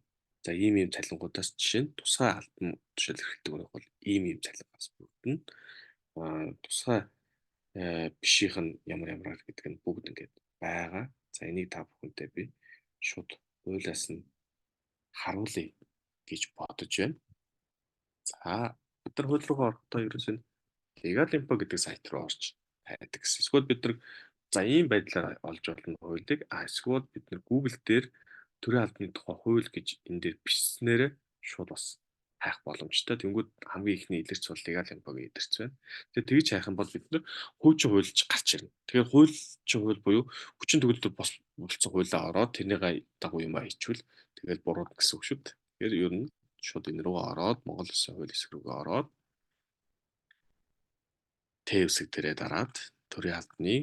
За ийм ийм цалингуудаас жишээ нь тусгай албан тушаал эрхэлдэг нь бол ийм ийм цалингаас бүрдэнэ. Тусгай бишийнх нь ямар ямараар гэдэг нь бүгд ингээд байгаа. За энийг та бүхэнтэй би шууд хуулиас нь харуулъя гэж бодож байна. За бид нар хууль руугаа орохдоо ерөөсөө Legal Info гэдэг сайт руу орж хайдаг гэсэн. Эсвэл бид нар за ийм байдлаар олж болно хуулийг. А эсвэл бид нар Google дээр төрийн албаны тухай хууль гэж энэ дээр бичснээрээ шууд бас хайх боломжтой. Тэнгүүд хамгийн ихний илэрч бол Legal Info-гийн илэрч байна. Тэгэхээр тэгж хайх юм бол бид нар хуучин хуульч гарч ирнэ. Тэгэхээр хуучин хууль буюу хүчин төгөлдөр бос болцсон хуулиа ороод тэрнийгээ дагуу юм хийчихвэл тэгэл буруу гэсэн үг шүү дээ. Тэгэхээр ер нь шууд энэ рүү ороод Монгол Улсын хууль хэсэг рүүгээ ороод Т үсэг дээрээ дараад төрийн албаны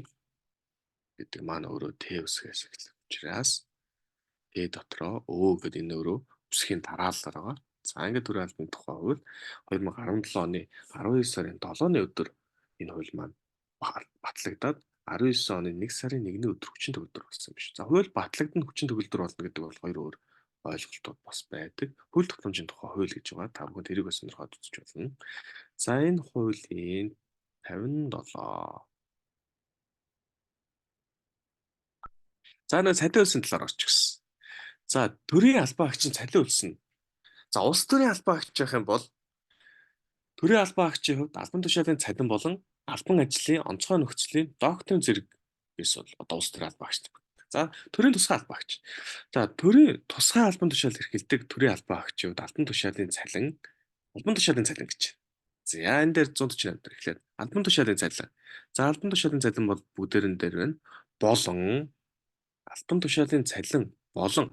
гэдэг маань өөрөө Т үсгээс эхлэх учраас Т дотроо Өө гэдэг энэ өөрөө үсгийн дараалал байгаа. За ингээд төрийн албаны тухай хууль 2017 оны 19 сарын 7-ны өдөр энэ хууль маань батлагдаад 19 оны 1 сарын 1-ний өдөр хүчин төгөлдөр болсон юм биш. За хууль батлагдана хүчин төгөлдөр болно гэдэг бол хоёр өөр ойлголтууд бас байдаг. Хууль тогтоомжийн тухай хууль гэж байгаа. Та бүхэн тэрийг бас сонирхоод үзэж болно. За энэ хуулийн 57. За нэг цалин үлсэн талаар орчих гисэн. За төрийн албан агчин цалин үлсэн. За улс төрийн албан агч явах юм бол төрийн албан агчийн хувьд албан тушаалын цалин болон албан ажлын онцгой нөхцөлийн докторийн зэрэг гэсэн бол одоо улс төрийн албан агч. За төрийн тусгай албан агч. За төрийн тусгай албан тушаал эрхэлдэг төрийн албан агчийн хувьд албан тушаалын цалин гэж. За энэ дээр 148 дээр эхлээд албан тушаалын цалин. За албан тушаалын цалин бол бүгдээрэн дээр байна. Болон албан тушаалын цалин болон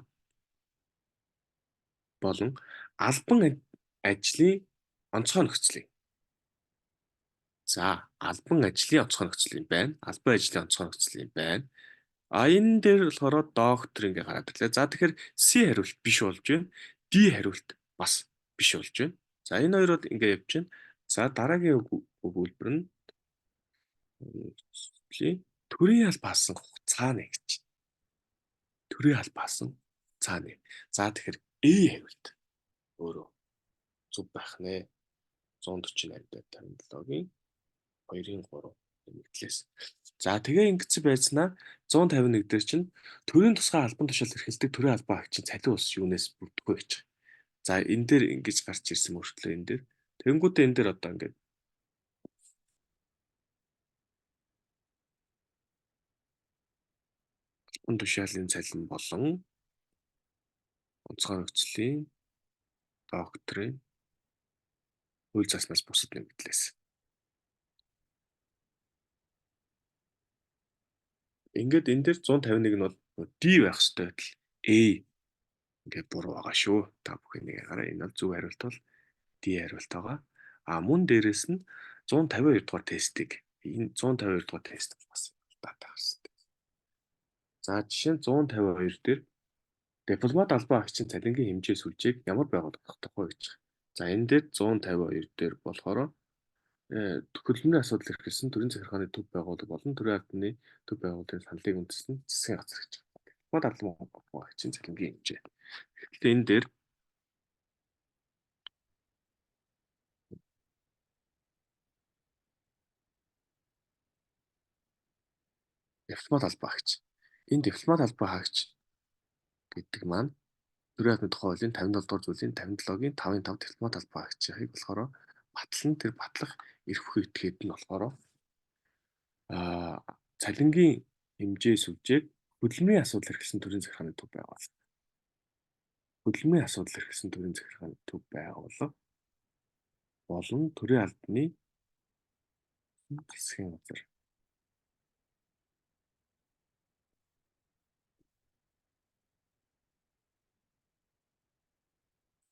албан ажлын онцгой нөхцөлийн. За албан ажлын онцгой нөхцөлийн байна. Албан ажлын онцгой нөхцөлийн байна. А энэ дээр болохоор доктор ингээ гараад ирлээ. За тэгэхээр C хариулт биш болж байна. D хариулт бас биш болж байна. За энэ хоёр бол ингээ явж байна. За дараагийн өгүүлбэр нь төрийн албаасан хугацааны гэж. Төрийн албаасан хугацааны. За тэгэхээр E хариулт өөрөө зөв байх нэ. 148 дээр 57-гийн 2-ын 3 нэмэгдлээс. За тэгээ ингэсэн байцнаа 151 дээр чинь төрийн тусгай албан тушаал эрхэлдэг төрийн албан агчийн цалин ус юунаас бүрдэх вэ гэж. За энэ дээр ингэж гарч ирсэн мөртлөө энэ дээр тэнгуүтээ энэ дээр одоо ингээд албан тушаалын цалин болон онцгой нөхцөлийн докторийн хууль заснаас бусад нэмэгдлээс. Ингээд энэ дээр 151 нь бол D байх ёстой байтал A ингээд буруу байгаа шүү. Та бүхэн нэг ягараа энэ бол зөв хариулт бол D хариулт байгаа. А мөн дээрэс нь 152 дугаар тестийг энэ 152 дугаар тест бас дата гарсан. За жишээ нь 152 дээр дипломат албан агчийн цалингийн хэмжээ сүлжээг ямар байгууллага тогтоох вэ гэж. За энэ дээр 152 дээр болохоор төхөөлмийн асуудал эрхэлсэн төрийн захиргааны төв байгууллага болон төрийн албаны төв байгууллагын саналыг үндэслэн засгийн газар гэж байна. Дипломат албан агчийн цалингийн хэмжээ. Тэгэхээр энэ дээр дипломат албан агч. Энэ дипломат албан агч гэдэг маань төрийн албаны тухай хуулийн 57 дугаар зүйлийн 57-гийн 5-ын 5 дипломат албан агчийг болохоор Батлан тэр батлах эрх бүхий этгээд нь болохоор цалингийн хэмжээ сүлжээг хөдөлмөрийн асуудал эрхэлсэн төрийн захиргааны төв байгууллага. Хөдөлмөрийн асуудал эрхэлсэн төрийн захиргааны төв байгууллага болон төрийн албаны засгийн газар.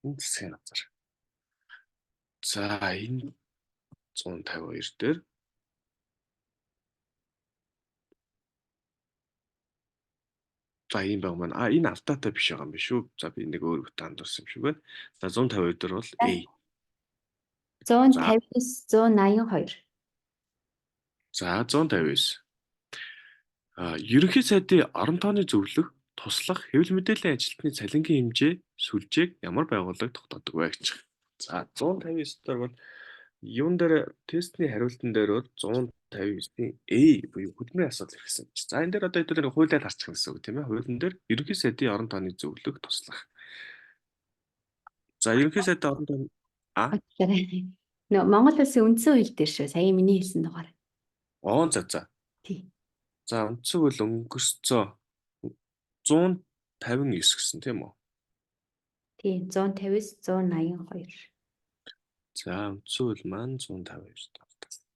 Засгийн газар. За энэ 152 дээр за ийм баг маань. А энэ алдаатай биш байгаа юм биш үү? За би нэг өөр хөтэ андуурсан юм шиг байна. За 152 дээр бол A. 159 182. За 159. Ерөнхий сайдын орон тооны зөвлөх, туслах, хэвлэл мэдээллийн ажилтны цалингийн хэмжээ, сүлжээг ямар байгууллага тогтоодог вэ гэж. За 159 дээр бол юун дээр тестний хариултан дээр бол 159-ийн A буюу хөдөлмөрийн асуудал хэрэгсэн гэж. За энэ дээр одоо хэдүүлээ хуулиар харчих гэсэн үг тийм ээ. Хуулийн дээр ерөнхий сайдын орон тооны зөвлөх, туслах. За ерөнхий сайдын орон тооны Нөө Монгол улсын үндсэн хууль дээр шүү. Сая миний хэлсэн дугаар. Оо за за. Тий. За үндсэн хууль өнгөрцөө 159 гэсэн тийм үү? Тий, 159 182. За үндсэн хууль маань 152 тавталт.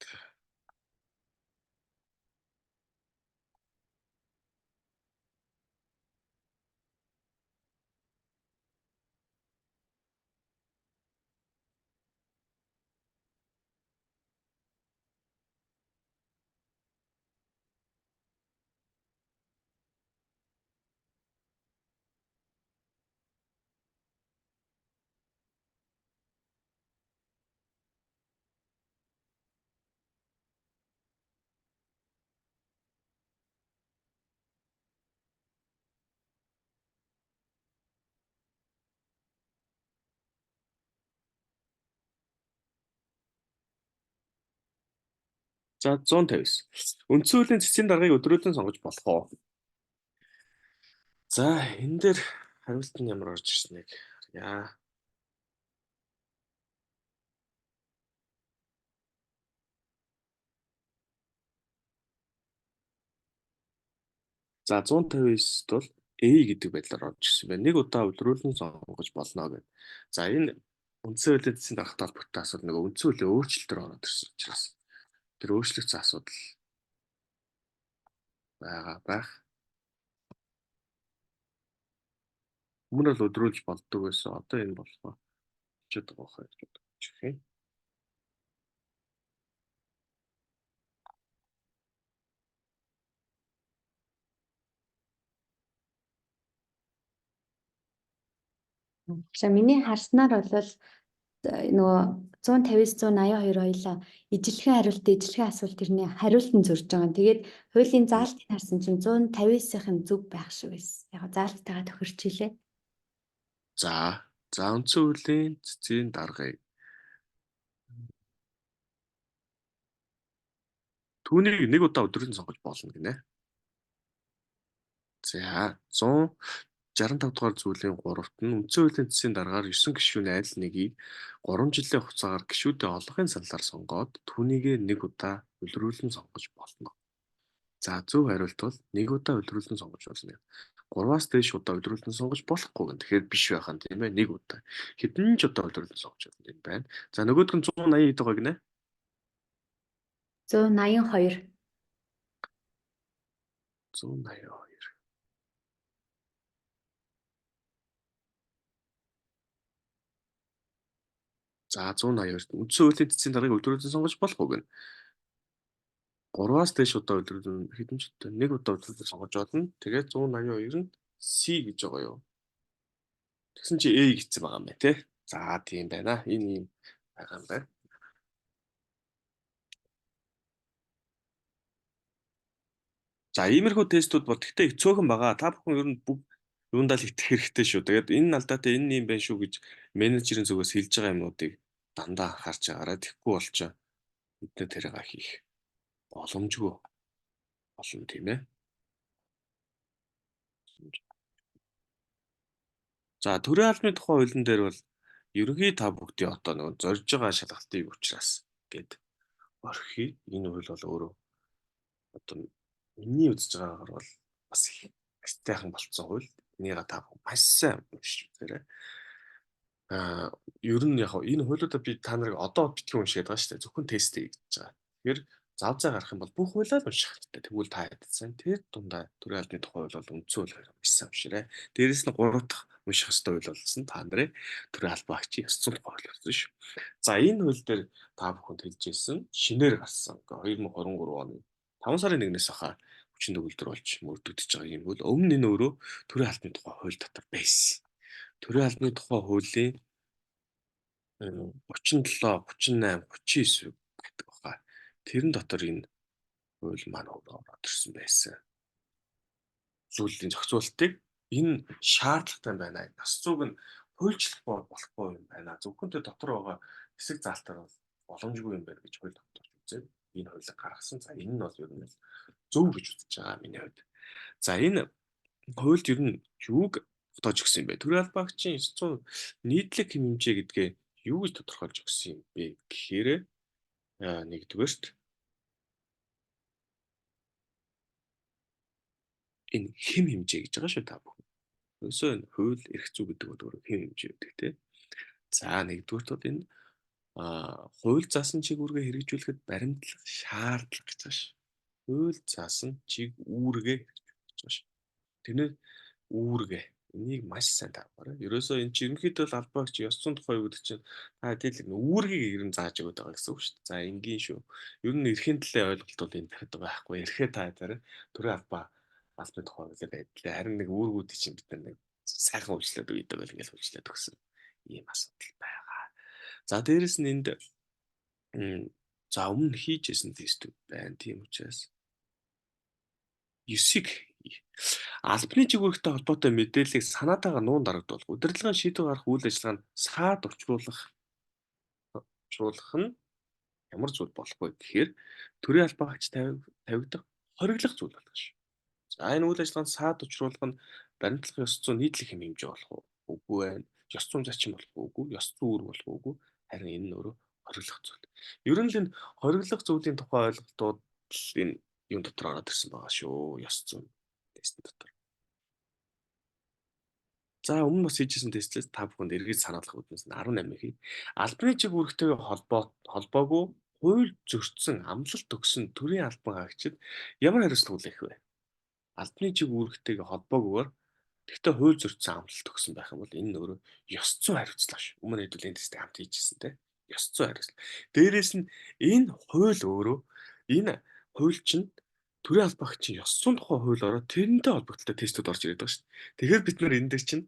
За 159. Үндсэн хуулийн цэцгийн даргаыг өдрөөлөн сонгож болох уу? За энэ дээр хариулт нь ямар орж ирснийг харъя. За 159-д бол A гэдэг байдлаар орж ирсэн байна. Нэг удаа өдрөөлөн сонгож болно гэдэг. За энэ үндсэн хуулийн цэцгийн даргатай холбогдсон асуудал нөгөө үндсэн хуулийн өөрчлөлтөөр ороод ирсэн учраас тэр өөрчлөгдсөн асуудал байгаа байх. Өмнө нь бол өдрүүлж болдог байсан. Одоо энэ болохоор хичээд байгаа хаа гэж бодож байна. За миний харснаар бол нөгөө 159 182 хоёлаа ижилхэн хариулт ижилхэн асуулт тэрний хариулт нь зөрж байгаа. Тэгээд хуулийн заалтыг харсан чинь 159-ийнх нь зөв байх шиг байсан. Яг заалттайгаа тохирч илээ. За үндсэн хуулийн цэцгийн даргаыг түүнийг нэг удаа өдрөнд сонгож болно гинэ. За 165 дугаар зүйлийн 3-т нь үндсэн хуулийн цэцгийн даргаар 9 гишүүний аль нэгийг 3 жилийн хугацаагаар гишүүдээ олонхын саналаар сонгоод түүнийгээ нэг удаа үлрүүлэн сонгож болно. За зөв хариулт бол нэг удаа үлрүүлэн сонгож болно. 3-аас дээш удаа үлрүүлэн сонгож болохгүй гэн. Тэгэхээр биш байх нь тийм ээ нэг удаа. Хэдэн ч удаа үлрүүлэн сонгож болно юм байна. За нөгөөх нь 180 хэд байгаа гинэ? 182. 182. За 182. Үндсэн хуулийн цэцгийн даргаыг үлрүүлэн сонгож болохгүй гэнэ. 3-аас дээш удаа үлрүүлэн хэдэн ч удаа нэг удаа үлрүүлэн сонгож болно. Тэгээд 182 нь C гэж байгаа юу? Тэгсэн чи A гэсэн байгаа юм байна тий. За тийм байна. Энэ ийм байгаа юм байна. За иймэрхүү тестүүд бол тэгтээ их цөөхөн байгаа. Та бүхэн ер нь бүх юундаа л итгэх хэрэгтэй шүү. Тэгээд энэ алдаатай энэ юм байна шүү гэж менежерийн зүгээс хэлж байгаа юмнуудыг дандаа анхаарч байгаарай. Тэгэхгүй болчоо бид нэ тэрийг хийх боломжгүй болно тийм ээ. За төрийн албаны тухай хуулийн дээр бол Ерөнхий та бүгдийн одоо нөгөө зорж байгаа шалгалтын учраас гээд орхи. Энэ хууль бол өөрөө одоо миний үзэж байгаагаар бол бас их гайхан болцсон хууль. Энийгээ та маш сайн уншиж үзээрэй. Ер нь яг энэ хуулиудаа би та нарыг одоо битгий уншиад байгаа шүү дээ. Зөвхөн тест хийж байгаа. Тэгэхээр зав заа гарах юм бол бүх хуулиа л унших хэрэгтэй. Тэгвэл та хэдсэн тэр дундаа төрийн албаны тухай хууль бол үндсэн хууль хоёр маш сайн унширай. Дээрээс нь гурав дахь унших ёстой хууль болсон та нарын төрийн албан агчийн ёс зүйн тухай хууль болсон шүү. За энэ хууль дээр та бүхэнд хэлж ирсэн шинээр гарсан 2023 оны 5 сарын 1-ээс хаа хүчин төгөлдөр болж мөрдөгдөж байгаа юм бол өмнө энэ өөрөө төрийн албаны тухай хууль дотор байсан. Төрийн албаны тухай хуулийн 37, 38, 39 гэдэг баха. Тэрэн дотор энэ хууль маань ороод ирсэн байсан. Зүйлийн зохицуултыг энэ шаардлагатай байна. Ёс зүйг нь хуульчлахгүй болохгүй юм байна. Зөвхөн тэр дотор байгаа хэсэг заалтаар бол боломжгүй юм байна гэж хууль тогтоож үзээд энэ хуулийг гаргасан. За энэ нь бол ер нь зөв гэж үзэж байгаа миний хувьд. За энэ хуульд ер нь юуг тогтоож өгсөн юм бэ? Төрийн албан агчийн ёс зүйн нийтлэг хэмжээ гэдгээ юу гэж тодорхойлж өгсөн юм бэ гэхээр нэгдүгээрт энэ хэм хэмжээ гэж байгаа шүү та бүхэн. Ерөөсөө энэ хууль эрх зүй гэдэг бол өөрөө хэм хэмжээ гэдэг тийм. За нэгдүгээрт бол энэ хууль заасан чиг үүргээ хэрэгжүүлэхэд баримтлах шаардлага гэж байгаа шүү. Хууль заасан чиг үүргээ хэрэгжүүлэх гэж байгаа шүү. Тэрнээ үүргээ энийг маш сайн тааваарай. Ерөөсөө энэ чинь ерөнхийдөө л албаа чи ёс зүйн тухай юу гэдэг чинь та тэгэл үүргийг ер нь зааж өгöd байгаа гэсэн үг шүү дээ. За энгийн шүү. Ер нь эрхийн төлөө ойлголт бол энэ дахиад байхгүй. Эрхээ та дараа төрийн албаа албаны тухай хуулиар байдлаа. Харин нэг үүргүүдийг чинь бид нар нэг сайхан үйлчлээд өгдөг л ингээл үйлчлээд өгсөн ийм асуудал байгаа. За дээрэс нь энд за өмнө хийж исэн тестүүд байна. Тийм учраас 9-ийг албаны чиг үүрэгтэй холбоотой мэдээллийг санаатайгаа нуун дарагдуулах, удирдлагын шийдвэр гаргах үйл ажиллагаанд саад учруулах нь ямар зүйл болох вэ гэхээр төрийн албан агч тавигдах хориглох зүйл болох шүү. За энэ үйл ажиллагаанд саад учруулах нь баримтлах ёс зүйн нийтлэг хэмжээ болох уу? Үгүй байна. Ёс зүйн зарчим болох уу? Үгүй. Ёс зүйн үүрэг болох уу? Үгүй. Харин энэ нь өөрөө хориглох зүйл. Ер нь л энэ хориглох зүйлийн тухай ойлголтууд энэ юм дотор ороод ирсэн байгаа шүү. Ёс зүйн тестэн дотор. За өмнө бас хийжсэн тестлээс та бүхэнд эргэж санаалах үүднээс нь 18 хий. Албаны чиг үүрэгтэйгээ холбоогүй хууль зөрчсөн амлалт өгсөн төрийн албан агчид ямар хариуцлага хүлээх вэ? Албаны чиг үүрэгтэйгээ холбоогүйгээр гэхдээ хууль зөрчсөн амлалт өгсөн байх юм бол энэ нь өөрөө ёс зүйн хариуцлага шүү. Өмнө хэдүүл энэ тестийг хамт хийжсэн те. Ёс зүйн хариуцлага. Дээрээс нь энэ хууль өөрөө энэ хууль чинь төрийн албан агчийн ёс зүйн тухай хууль ороод тэрнтэй холбогдлоо тестүүд орж ирээд байгаа шүү дээ. Тэгэхээр бид нар энэ дээр чинь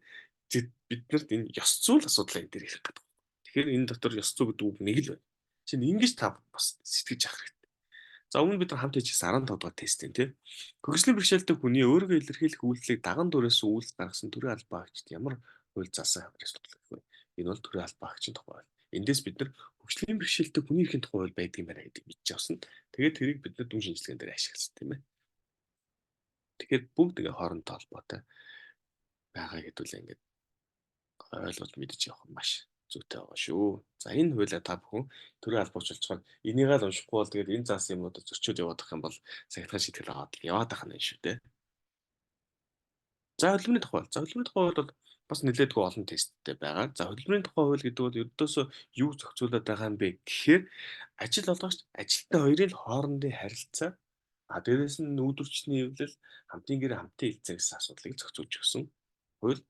бид нарт энэ ёс зүйн асуудлаа энэ дээр ярих гэдэг. Тэгэхээр энэ дотор ёс зүй гэдэг үг нэг л байна. Чинь ингэж та бас сэтгэж авах хэрэгтэй. За өмнө бид нар хамт хийжсэн 15 дугаар тестийн тий. Хөгжлийн бэрхшээлтэй хүний өөрийгөө илэрхийлэх үйлдэлийг даган дүрээс үйлс гаргасан төрийн албан агчид ямар хууль заасан хариуцлага вэ? Энэ бол төрийн албан агчийн тухай хууль. Эндээс бид нар хөгжлийн бэрхшээлтэй хүний эрхийн тухай хууль байдаг юм байна гэдгийг мэдчих явсан. Тэгээд тэрийг бид нар дүн шинжилгээнд дээр ашигласан тийм ээ. Тэгэхээр бүгд ингээ хоорондоо холбоотой байгаа гэдүүлээ ингээд ойлгож мэдэж явах нь маш зүйтэй байгаа шүү. За энэ хуулиа та бүхэн төрийн алба уучлалцгаар энийг л уншихгүй бол тэгээд энэ заасан юмнуудад зөрчөөд яваад байх юм бол сахилгын шийтгэл аваад яваад байх нь шүү дээ. За хөдөлмөрийн тухай. За хөдөлмөрийн тухай бол бас нэлээдгүй олон тесттэй байгаа. За хөдөлмөрийн тухай хууль гэдэг бол ердөөсөө юу зохицуулаад байгаа юм бэ гэхээр ажил олгогч ажилтны хоёрын хоорондын харилцаа дээрээс нь нүүдвэрчний эвлэл, хамтын гэрээ, хамтын хэлцээ гэсэн асуудлыг зохицуулж өгсөн хууль.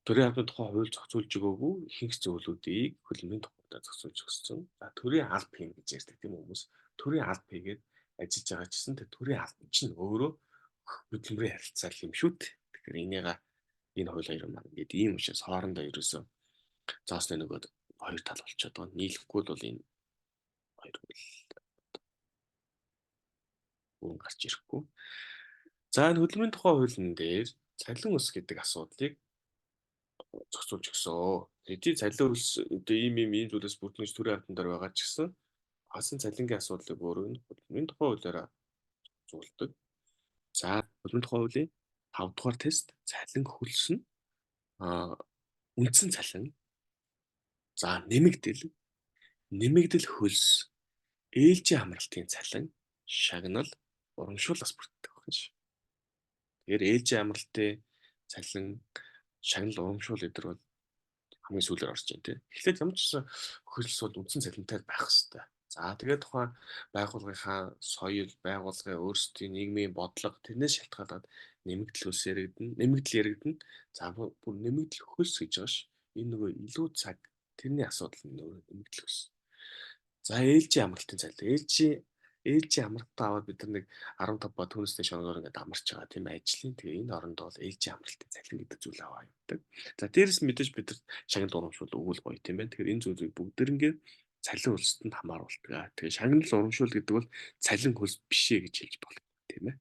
Төрийн албаны тухай хууль зохицуулж өгөөгүй ихэнх зүйлүүдийг хөдөлмөрийн тухайдаа зохицуулж өгсөн. За төрийн алба хийнэ гэж ярьдаг тийм хүмүүс. Төрийн алба хийгээд ажиллаж байгаа ч гэсэн тэр төрийн алба чинь өөрөө хөдөлмөрийн харилцаа юм шүү дээ. Тэгэхээр энийг энэ хууль хоёр маань ингээд ийм учраас хоорондоо ерөөсөө заасны нөгөө хоёр тал болчиход байгаа. Нийлэхгүй бол энэ хоёр хууль бүрэн гарч ирэхгүй. За энэ хөдөлмөрийн тухай хуулийн дээр цалин өс гэдэг асуудлыг зохицуулж өгсөн. Тэгээд цалин өс одоо ийм ийм ийм зүйлээс бүрднэж төрийн албан дээр байгаа ч гэсэн хасан цалингийн асуудлыг өөрөө энэ хөдөлмөрийн тухай хуулиараа зохицуулдаг. За хөдөлмөрийн тухай хуулийн 5 дугаар тест цалин хөлс нь үндсэн цалин За нэмэгдэл, нэмэгдэл хөлс, ээлжийн хамралтын цалин, шагнал, урамшууллаас бүрддэг байна ш. Тэгэхээр ээлжийн амралтын цалин, шагнал, урамшуул эдэр бол хамгийн сүүлээр орж байна тийм. Эхлээд ямар ч гэсэн хөлс бол үндсэн цалинтай байх хэвээр. За тэгээд тухайн байгууллагынхаа соёл, байгууллагын өөрсдийн нийгмийн бодлого тэрнээс шалтгаалаад нэмэгдэл хөлс яригдана, нэмэгдэл яригдана. За бүр нэмэгдэл хөлс гэж байгаа ш. Энэ нөгөө илүү цаг тэрний асуудал нь өөрөө нэмэгдэл хөлс. За ээлжийн амралтын цалин. Ээлжийн амралтаа аваад бид нар нэг 15 ба түүнээс дээш хоногоор ингээд амарч байгаа тийм ажлын. Тэгээ энэ оронд бол ээлжийн амралтын цалин гэдэг зүйл аваа явдаг. За дээрэс нь мэдээж бид нар шагнал урамшуул өгвөл гоё тийм байна. Тэгэхээр энэ зүйлийг бүгдэрнгээ цалин хөлсөд нь хамааруулдаг. Тэгээ шагнал урамшуул гэдэг бол цалин хөлс биш ээ гэж хэлж болно тийм ээ.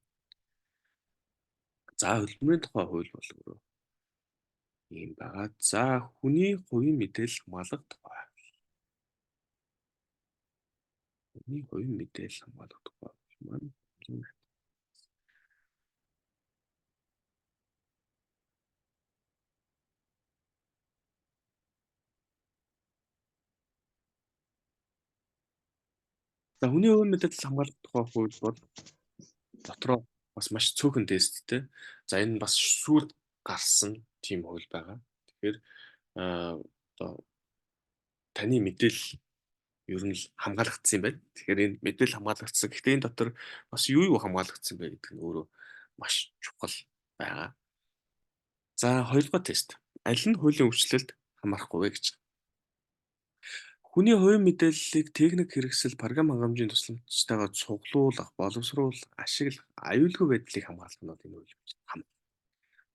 За хөдөлмөрийн тухай хууль бол өөрөө ийм байгаа. За хүний хувийн мэдээлэл хамгаалах тухай. Хүний хувийн мэдээлэл хамгаалах тухай маань. За хүний хувийн мэдээлэл хамгаалах тухай хууль бол дотроо бас маш цөөхөн тесттэй. За энэ бас сүүлд гарсан тийм хууль байгаа. Тэгэхээр одоо таны мэдээлэл ер нь л хамгаалагдсан юм байна. Тэгэхээр энэ мэдээлэл хамгаалагдсан. Гэхдээ энэ дотор бас юу юу хамгаалагдсан бэ гэдэг нь өөрөө маш чухал байгаа. За хоёрдугаар тест. Аль нь хуулийн өвчлөлд хамаарахгүй вэ гэж. Хүний хувийн мэдээллийг техник хэрэгсэл, програм хангамжийн тусламжтайгаар цуглуулах, боловсруулах, ашиглах, аюулгүй байдлыг хамгаалах нь бол энэ хуулийн өвчлөлд хамаарна.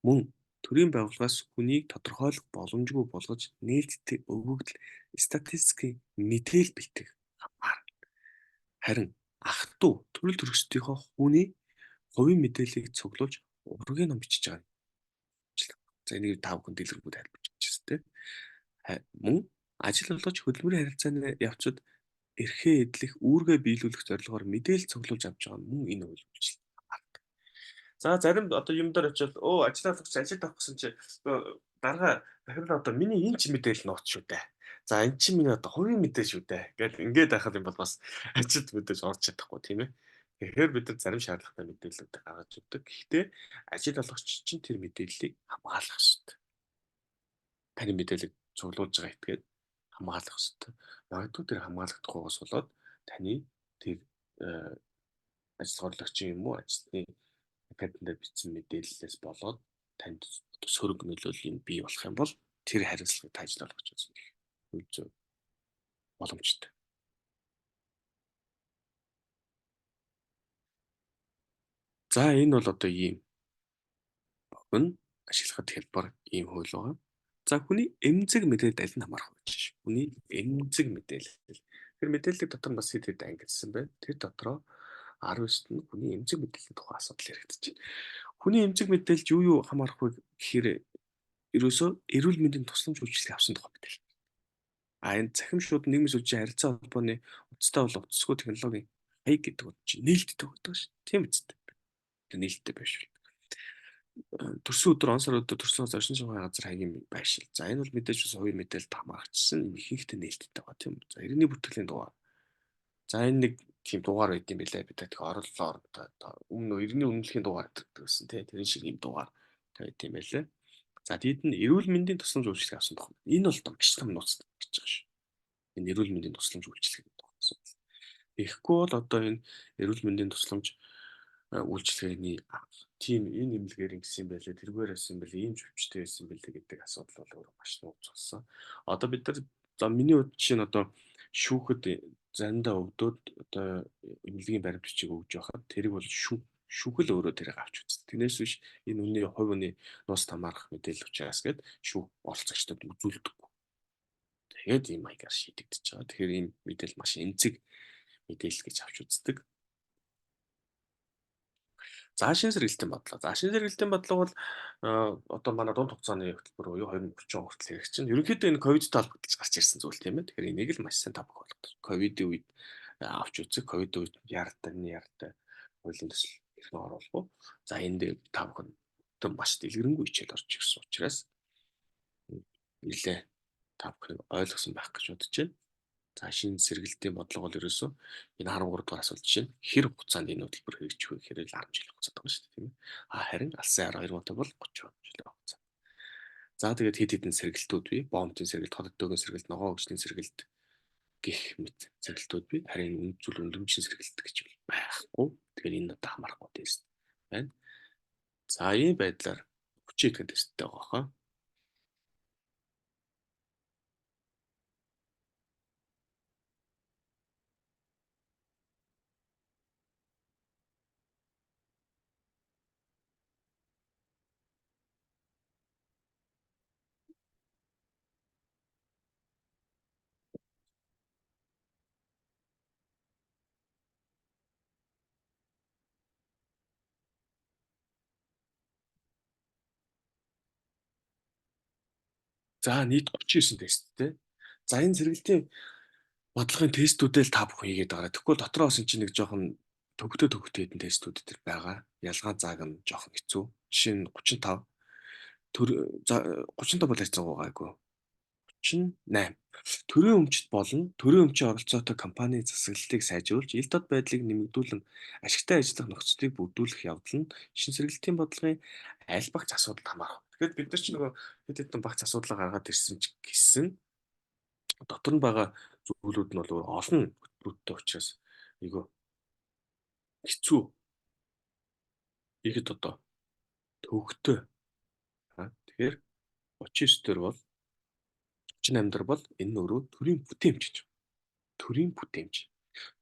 Мөн төрийн байгууллагаас хүнийг тодорхойлох боломжгүй болгож нээлттэй өгөгдөл статистикийн мэдээлэл бэлтгэх хамаарна. Харин ах トゥ төрөл төрөсдийнхөө хүний хувийн мэдээллийг цуглуулж ургийн ном бичиж байгаа. За энийг та бүхэн дэлгэрэнгүй тайлбарлаж байсан тийм. Мөн ажил олгож хөдөлмөрийн харилцааны явцад эрхээ эдлэх, үүргээ биелүүлэх зорилгоор мэдээлэл цуглуулж авч байгаа нь мөн энэ хууль үйлчлэл. За зарим одоо юм дээр очиод өө ажил олгогч ажил авах гэсэн чи дарга дахин одоо миний энэ ч мэдээлэл нууц шүү дээ. За энэ чинь миний одоо хувийн мэдээлэл шүү дээ. Гэл ингээд байхад юм бол бас ажилд мэдээж орж чадахгүй тийм ээ. Тэгэхээр бид нар зарим шаардлагатай мэдээллүүдийг гаргаж өгдөг. Гэхдээ ажил олгогч чинь тэр мэдээллийг хамгаалах ёстой. Таны мэдээллийг цуглуулж байгаа этгээд хамгаалах ёстой. Магадгүй тэр хамгаалагдахгүйгээс болоод таны тэр ажил орлогчийн юм уу ажлын академи дээр бичсэн мэдээллээс болоод танд сөрөг нөлөөлөл юм бий болох юм бол тэр хариуцлагыг та ажил олгогч хууль зүйн боломжтой. За энэ бол одоо ийм богино ашиглахад хялбар ийм хууль байгаа. За хүний эмзэг мэдээлэл аль нь хамаарах вэ гэж. Хүний эмзэг мэдээлэл. Тэр мэдээллийг дотор нь бас хэд хэд ангилсан байна. Тэр дотроо 19-т нь хүний эмзэг мэдээллийн тухай асуудал яригдаж байна. Хүний эмзэг мэдээлэлд юу юу хамаарах вэ гэхээр ерөөсөө эрүүл мэндийн тусламж үйлчилгээ авсан тухай мэдээлэл. А энэ цахим шууд нийгмийн сүлжээ харилцаа холбооны утастай бол утасгүй технологийн хаяг гэдэг нь чинь нээлттэй байдаг шин. Тийм үстэй. Нээлттэй байшил. Төрсөн өдөр, он сар өдөр, төрсөн оршин суугын газар хаягийн байшил. За энэ бол мэдээж бас хувийн мэдээлэлд хамаарчихсан ихэнхдээ нээлттэй байгаа тийм үү. За иргэний бүртгэлийн дугаар. За энэ нэг тийм дугаар байд юм билээ. Бид тэгэхээр орлолоор өмнө иргэний үнэмлэхийн дугаар гэдэг гэсэн тийм. Тэрэн шиг ийм дугаар байд юм байлээ. За тэд нь эрүүл мэндийн тусламж үйлчилгээ авсан тухай. Энэ бол маш том нууц гэж байгаа шүү. Энэ эрүүл мэндийн тусламж үйлчилгээ гэдэг асуудал. Тэгэхгүй бол одоо энэ эрүүл мэндийн тусламж үйлчилгээний тийм энэ эмнэлгээр ингэсэн юм байлээ, тэргээр байсан юм байлээ, ийм зөвчтэй байсан юм байлээ гэдэг асуудал бол өөрөө маш нууц болсон. Одоо бид нар за миний хувьд жишээ нь одоо шүүхэд заримдаа өвдөөд одоо эмнэлгийн баримт бичиг өгж байхад тэрийг бол шүүхэл өөрөө тэрийг авч үздэг. Тэрнээс биш энэ үнний хувь хүний нууц хамаарах мэдээлэл учраас гээд шүүх оролцогчдод үзүүлдэггүй. Тэгээд ийм маягаар шийдэгдэж байгаа. Тэгэхээр ийм мэдээлэл маш эмзэг мэдээлэл гэж авч үздэг. За шинэ сэргэлтийн бодлого. За шинэ сэргэлтийн бодлого бол одоо манай дунд хугацааны хөтөлбөр буюу 2030 он хүртэл хэрэгжиж байна. Ерөнхийдөө энэ ковидтай холбогдож гарч ирсэн зүйл тийм ээ. Тэгэхээр энийг л маш сайн та бүхэн ойлгох. Ковидын үед авч үзэх, ковидын үед яртай, яртай хуулийн төсөл хэрхэн оруулах вэ? За энэ дээр та бүхэн маш дэлгэрэнгүй хичээл орж ирсэн учраас нэлээ Та бүхнийг ойлгосон байх гэж бодож байна. За шинэ сэргэлтийн бодлого бол ерөөсөө энэ 13 дугаар асуулт жишээ нь хэр хугацаанд энэ хөтөлбөр хэрэгжих вэ гэхээр л 10 жилийн хугацаа байгаа шүү дээ, тийм ээ. А харин алсын яар 2000 бол 30 жилийн хугацаа. За тэгээд хэд хэдэн сэргэлтүүд бий. Бомбын сэргэлт, хот өдөөгөн сэргэлт, ногоон хөгжлийн сэргэлт гэх мэт сэргэлтүүд бий. Харин үнд зүйл өндөмжийн сэргэлт гэж байхгүй. Тэгэхээр энэ одоо хамаарахгүй тест байна. За ийм байдлаар 30 хэдэн тесттэй байгаа хаа. За нийт 39 тесттэй. За энэ сэргэлтийн бодлогын тестүүдээ л та бүхэн хийгээд байгаа. Тэгэхгүй дотроо бас энэ чинь нэг жоохон төгтөө төгтөө хэдэн тестүүд төр байгаа. Ялгаа зааг нь жоохон хэцүү. Жишээ нь 35 төр за 35 бол харьцангуй гайгүй. 38. Төрийн өмчт болон төрийн өмчийн оролцоотой компани засаглалыг сайжруулж, ил тод байдлыг нэмэгдүүлэн ашигтай ажиллах нөхцөлийг бүрдүүлэх явдал нь шинэ сэргэлтийн бодлогын аль багц асуудалд хамаарах. Тэгэхээр бид нар ч нөгөө хэд хэдэн багц асуудлаа гаргаад ирсэн ч гэсэн дотор нь байгаа зүйлүүд нь бол олон хөтөлбөртэй учраас айгүй хэцүү. Ихэд одоо төвөгтэй. Тэгэхээр 39 дээр бол 38 дээр бол энэ нь өөрөө төрийн бүтээмж гэж. Төрийн бүтээмж.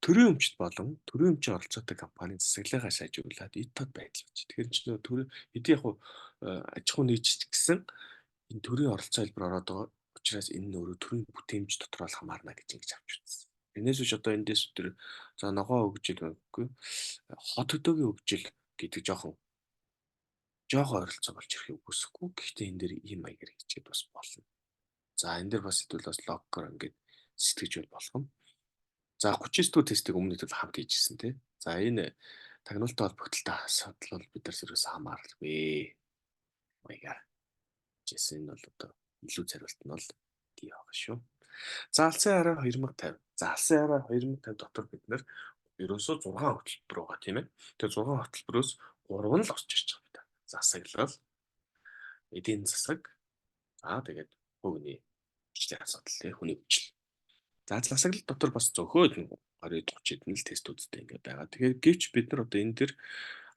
Төрийн өмчт болон төрийн өмчийн оролцоотой компани засаглалаа сайжруулад эд тод байдал гэж. Тэгэхээр чи нөгөө төрийн хэдий яг аж ахуй нийцч гэсэн энэ төрийн оролцоо хэлбэр ороод байгаа учраас энэ нь өөрөө төрийн бүтээмж дотор л хамаарна гэж ингэж авч үзсэн. Энээс биш одоо эндээс тэр за ногоо хөгжил байхгүй хот хөдөөгийн хөгжил гэдэг жоохон ойролцоо болж ирэхийг үгүйсэхгүй. Гэхдээ энэ дээр ийм маягаар хийчихэд бас болно. За энэ дээр бас хэдүүл бас логикоор ингээд сэтгэж бол болох юм. За 39 дэх тестийг өмнө нь хамт хийжсэн тий. За энэ тагнуултай холбогдлолтой асуудал бол бид нар ерөөсөө хамааралгүй. Маягаар. Жишээ нь бол одоо илүү зориулт нь бол D байгаа шүү. За алсын хараа 2050. За алсын хараа 2050 дотор бид нар ерөөсөө 6 хөтөлбөр байгаа тийм ээ. Тэгээ 6 хөтөлбөрөөс 3 нь л орж ирж байгаа бид. Засаглал, эдийн засаг, за тэгээд хувийн хүчлийн асуудал тий хүний хүчил. За засаглал дотор бас зөөхөөд 20 30 хэдэн л тестүүдтэй ингээд байгаа. Тэгэхээр гэвч бид нар одоо энэ дэр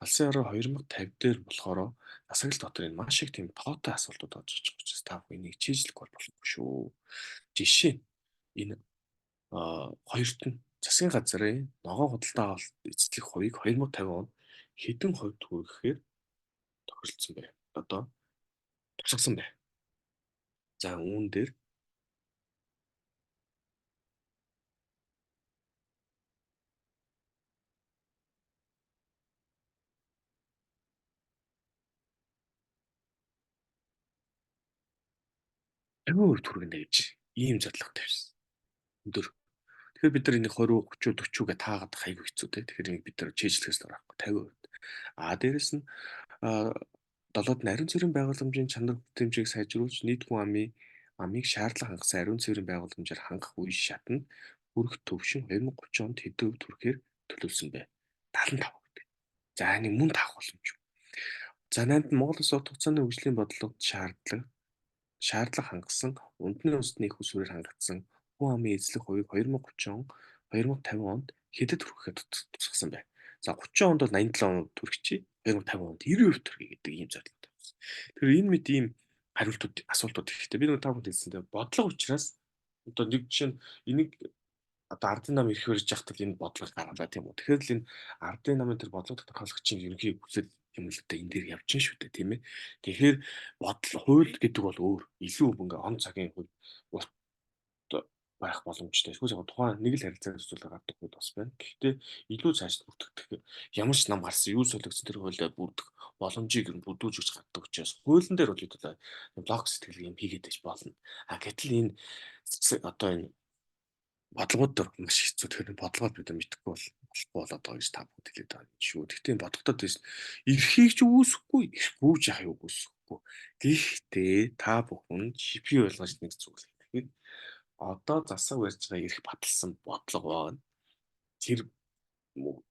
алсын хараа 2050 дээр болохоор засаглал дотор энэ маш их тийм тоотой асуултууд орж иж байгаа учраас та бүхэн энийг чийжлэхгүй болохгүй шүү. Жишээ нь энэ хоёрт нь засгийн газрын ногоо худалдаа авалт эзлэх хувийг 2050 онд хэдэн хувьд хүргэхээр тохиролцсон бэ? Одоо тусгасан бэ? За үүн дээр 50% хүргэнэ гэж ийм зорилго тавьсан. Өндөр. Тэгэхээр бид нар энийг 20, 30, 40 гэ таагаад айгүй хэцүү те. Тэгэхээр энийг бид нар чийжлэхээс л орохгүй 50%. А дээрэс нь долоод нь ариун цэврийн байгууламжийн чанар бүтээмжийг сайжруулж нийт хүн амыг шаардлага хангасан ариун цэврийн байгууламжаар хангах үе шатнд хүрэх төвшин 2030 онд хэдэн хувьд хүрэхээр төлөвлөсөн бэ? 75% гэдэг. За энийг мөн таах боломжгүй. За 8-нд Монгол Улс урт хугацааны хөгжлийн бодлогод шаардлага хангасан ундны үндэсний их усүрээр хангагдсан хүн амын эзлэх хувийг 2030 он 2050 онд хэдэд хүрэхээр тусгасан бэ? За 30 онд бол 87% хүрчээ, 2050 онд 90% хүргэе гэдэг ийм зорилго тавьсан. Тэгэхээр энэ мэд ийм хариултууд асуултууд ихтэй. Би нэг та бүхэнд хэлсэн дээ. Бодлого учраас одоо нэг жишээ нь энийг одоо ардын нам ирэх өрж явахад энэ бодлого гаргалаа тийм үү. Тэгэхээр л энэ ардын намын тэр бодлого тодорхойлогчийн ерөнхий хүсэл юм л дээ энэ дээр явж шүү дээ тийм ээ. Тэгэхээр бодол хууль гэдэг бол өөр илүү ингээ он цагийн хууль урт байх боломжтой. Эсвэл яг тухайн нэг л харилцааг зүйлээр гардаг хууль бас байна. Гэхдээ илүү цааш бүртгэх ямар ч нам гарсан юу солигдсон тэр хуулиа бүрдэх боломжийг нь бүрдүүлж өгч гардаг учраас хуулийн дээр бол хэдүүлээ лог сэтгэл юм хийгээд байж болно. А гэтэл энэ одоо энэ бодлогууд дээр маш хэцүү. Тэгэхээр бодлогод бид мэдэхгүй бол болохгүй болоод байгаа гэж та бүгд хэлээд байгаа юм шүү. Гэхдээ энэ бодлогод дэс эрхийг ч үүсэхгүй, эрхгүй ч яах юу үүсэхгүй. Гэхдээ та бүхэн GP ойлгож нэг зүйл. Тэгэхээр одоо засаг барьж байгаа эрх баталсан бодлого байна. Тэр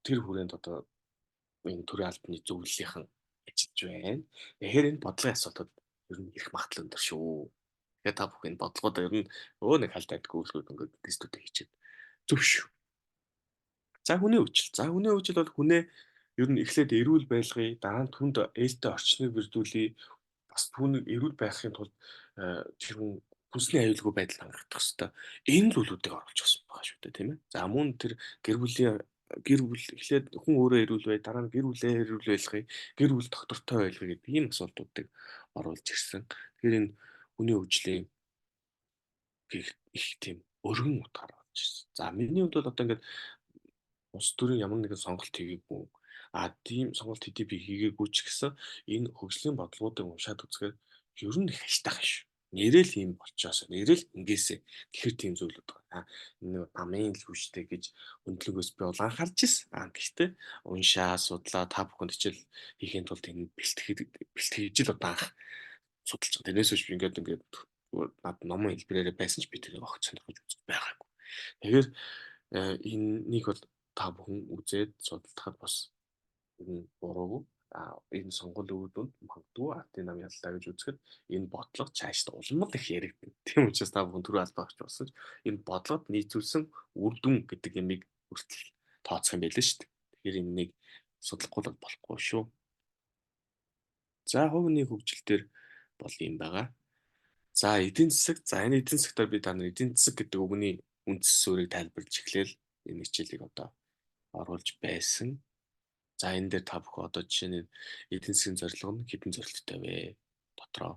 тэр хүрээнд одоо энэ төрийн албаны зөвлөлийнхэн ажиллаж байна. Тэгэхээр энэ бодлогын асуултууд ер нь их магадлал өндөр шүү. Тэгэхээр та бүхэн энэ бодлогод ер нь нэг хальт айдгүй үйлгүүд ингээд тестүүдээ хийчихэд зөв шүү. За хүний хөгжил. За хүний хөгжил бол хүнээ ер нь эхлээд эрүүл байлгая, дараа нь түнд ээлтэй орчныг бэрдүүлье. Бас түүнийг эрүүл байхын тулд тэр хүн хүнсний аюулгүй байдал хангагдах хэвээр энэ зүйлүүдийг оруулж өгсөн байгаа шүү дээ, тийм ээ. За мөн тэр гэр бүлийн гэр бүл эхлээд хүн өөрөө эрүүл бай, дараа нь гэр бүлээ эрүүл байлгая, гэр бүл доктортой байлгая гэдэг ийм асуултуудыг оруулж ирсэн. Тэгэхээр энэ хүний хөгжлийн их тийм өргөн утгаар орж ирсэн. За миний хувьд бол одоо ингээд улс төрийн ямар нэгэн сонголт хийгээгүй. А тийм сонголт хэдий би хийгээгүй ч гэсэн энэ хөгжлийн бодлогоодыг уншаад үзэхээр ер нь их ажтайхан шүү. Нэрэл ийм болчоос нэрэл ингээсээ гэхэр тийм зүйлүүд байгаа. Энэ намын л хүчтэй гэж өндлөгөөс би бол анхаарч ирсэн. А гэхдээ уншаа, судлаа, та бүхэнд хичээл хийхин тулд энэ бэлтгэж л одоо анх судалж байгаа. Тэрнээс хойш би ингээд над номон хэлбэрээрээ байсан ч би тэрийг огт сонирхож үзэж байгаагүй. Тэгэхээр энэнийг бол та бүхэн үзээд судалдахад бас энэ буруугүй. А энэ сонгуулийн үр дүнд магадгүй ардын нам яллаа гэж үзэхэд энэ бодлого цаашдаа улам л их яригдана. Тийм учраас та бүхэн түрүү албаа авч болсон ч энэ бодлогод нийцүүлсэн үр дүн гэдэг ямыг хүртэл тооцох юм байлээ шүү дээ. Тэгэхээр энэнийг судлахгүй бол болохгүй шүү. За хувийн хөгжил дээр бол юм байгаа. За эдийн засаг. За энэ эдийн засагтаар би та нар эдийн засаг гэдэг үгний үндс суурийг тайлбарлаж эхлээл энэ хичээлийг одоо оруулж байсан. За энэ дээр та бүхэн одоо жишээ нь эдийн засгийн зорилго нь хэдэн зорилттой вэ? Дотроо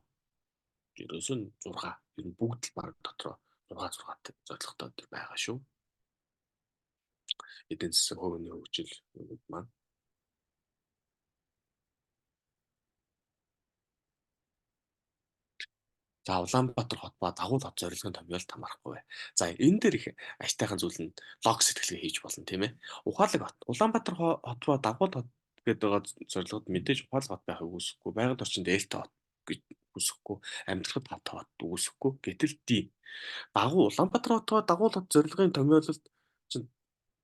ерөөсөө 6. Ер нь бүгд л баг дотроо 6 6 зорилготой төр байгаа шүү. Эдийн засаг, хувийн хөгжил маань. За Улаанбаатар хот ба дагуул хот зорилгын томьёолт хамаарахгүй бай. За энэ дээр их аятайхан зүйл нь лог сэтгэлгээ хийж болно, тийм ээ. Ухаалаг хот, Улаанбаатар хот ба дагуул хот гэдэг байгаа зорилгод мэдээж ухаалаг хот байхыг үүсэхгүй, байгаль орчинд ээлтэй хот гэж үүсэхгүй, амьдрахад хот хот үүсэхгүй. Гэтэл ди. Дагуу Улаанбаатар хот ба дагуул хот зорилгын томьёололд чинь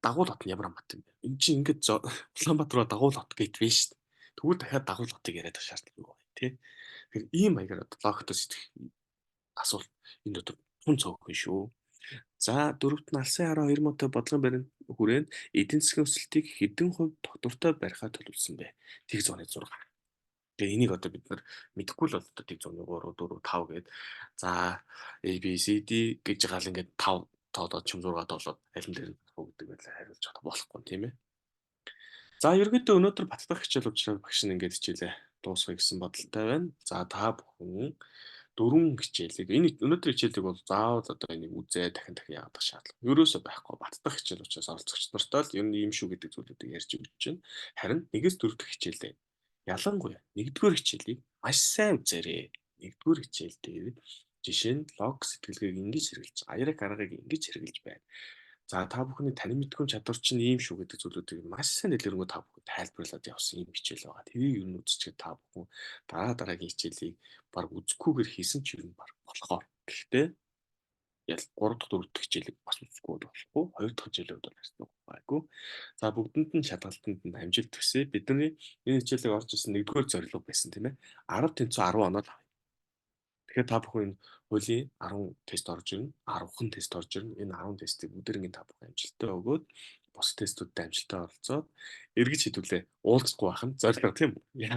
дагуул хот нь ямар хамаатай юм бэ? Энд чинь ингээд Улаанбаатар ба дагуул хот гэдвэ шүү дээ. Тэгвэл дахиад дагуул хотыг яриад байх шаардлагагүй байна, тий. Тэгэхээр ийм маягаар одоо логиктой сэтгэх асуулт энэ дотор тун цөөхөн шүү. За дөрөвт нь алсын хараа 2 мотой бодлогын баримт хүрээнд эдийн засгийн өсөлтийг хэдэн хувь тогтвортой барихаар төлөвлөсөн бэ? Тэг зууны 6. Тэгээ энийг одоо бид нар мэдэхгүй л бол одоо тэг зууны 3 4 5 гээд за A B C D гэж байгаа л ингээд 5 тоолоод чим 6 тоолоод аль нь дээр нь гэдэг байдлаар хариулж чадах болохгүй, тийм ээ. За ерөнхийдөө өнөөдөр баттгах хичээл учраас багш нь ингээд хичээлээ дуусгая гэсэн бодолтой байна. За та бүхэн дөрвөн хичээлийг энэ өнөөдрийн хичээлийг бол заавал одоо энийг үзээ дахин дахин яадаг шаардлага ерөөсөө байхгүй. Баттгах хичээл учраас оролцогч нартай л ер нь ийм шүү гэдэг зүйлүүдийг ярьж өгч байна. Харин 1-ээс 4 дахь хичээлээ ялангуяа 1-р хичээлийг маш сайн үзээрэй. 1-р хичээл дээр жишээ нь лог сэтгэлгээг ингэж хэрэглэж, аярыг аргыг ингэж хэрэглэж байна. За та бүхний танин мэдхүйн чадвар чинь ийм шүү гэдэг зүйлүүдийг маш сайн дэлгэрэнгүй та бүхэн тайлбарлаад явсан ийм хичээл байгаа. Тэрийг ер нь үзчихээд та бүхэн дараа дараагийн хичээлийг баг үзэхгүйгээр хийсэн ч ер нь баг болохоор. Гэхдээ ял 3 дахь 4 дахь хичээлийг бас үзэхгүй болохгүй. 2 дахь хичээлүүд бол харьцангуй байгаагүй. За бүгдэнд нь шалгалтанд нь амжилт хүсье. Бидний энэ хичээлийг орж ирсэн 1-р зорилго байсан, тийм ээ. 10.10 оноо авъя. Тэгэхээр та бүхэн энэ хуулийн 10 тест орж ирнэ, 10хан тест орж ирнэ. Энэ 10 тестийг бүгдээрингийн та бүхэн амжилттай өгөөд бус тестүүдэд амжилттай оролцоод эргэж хэдүүлээ уулзахгүй байх нь зорилго, тийм үү?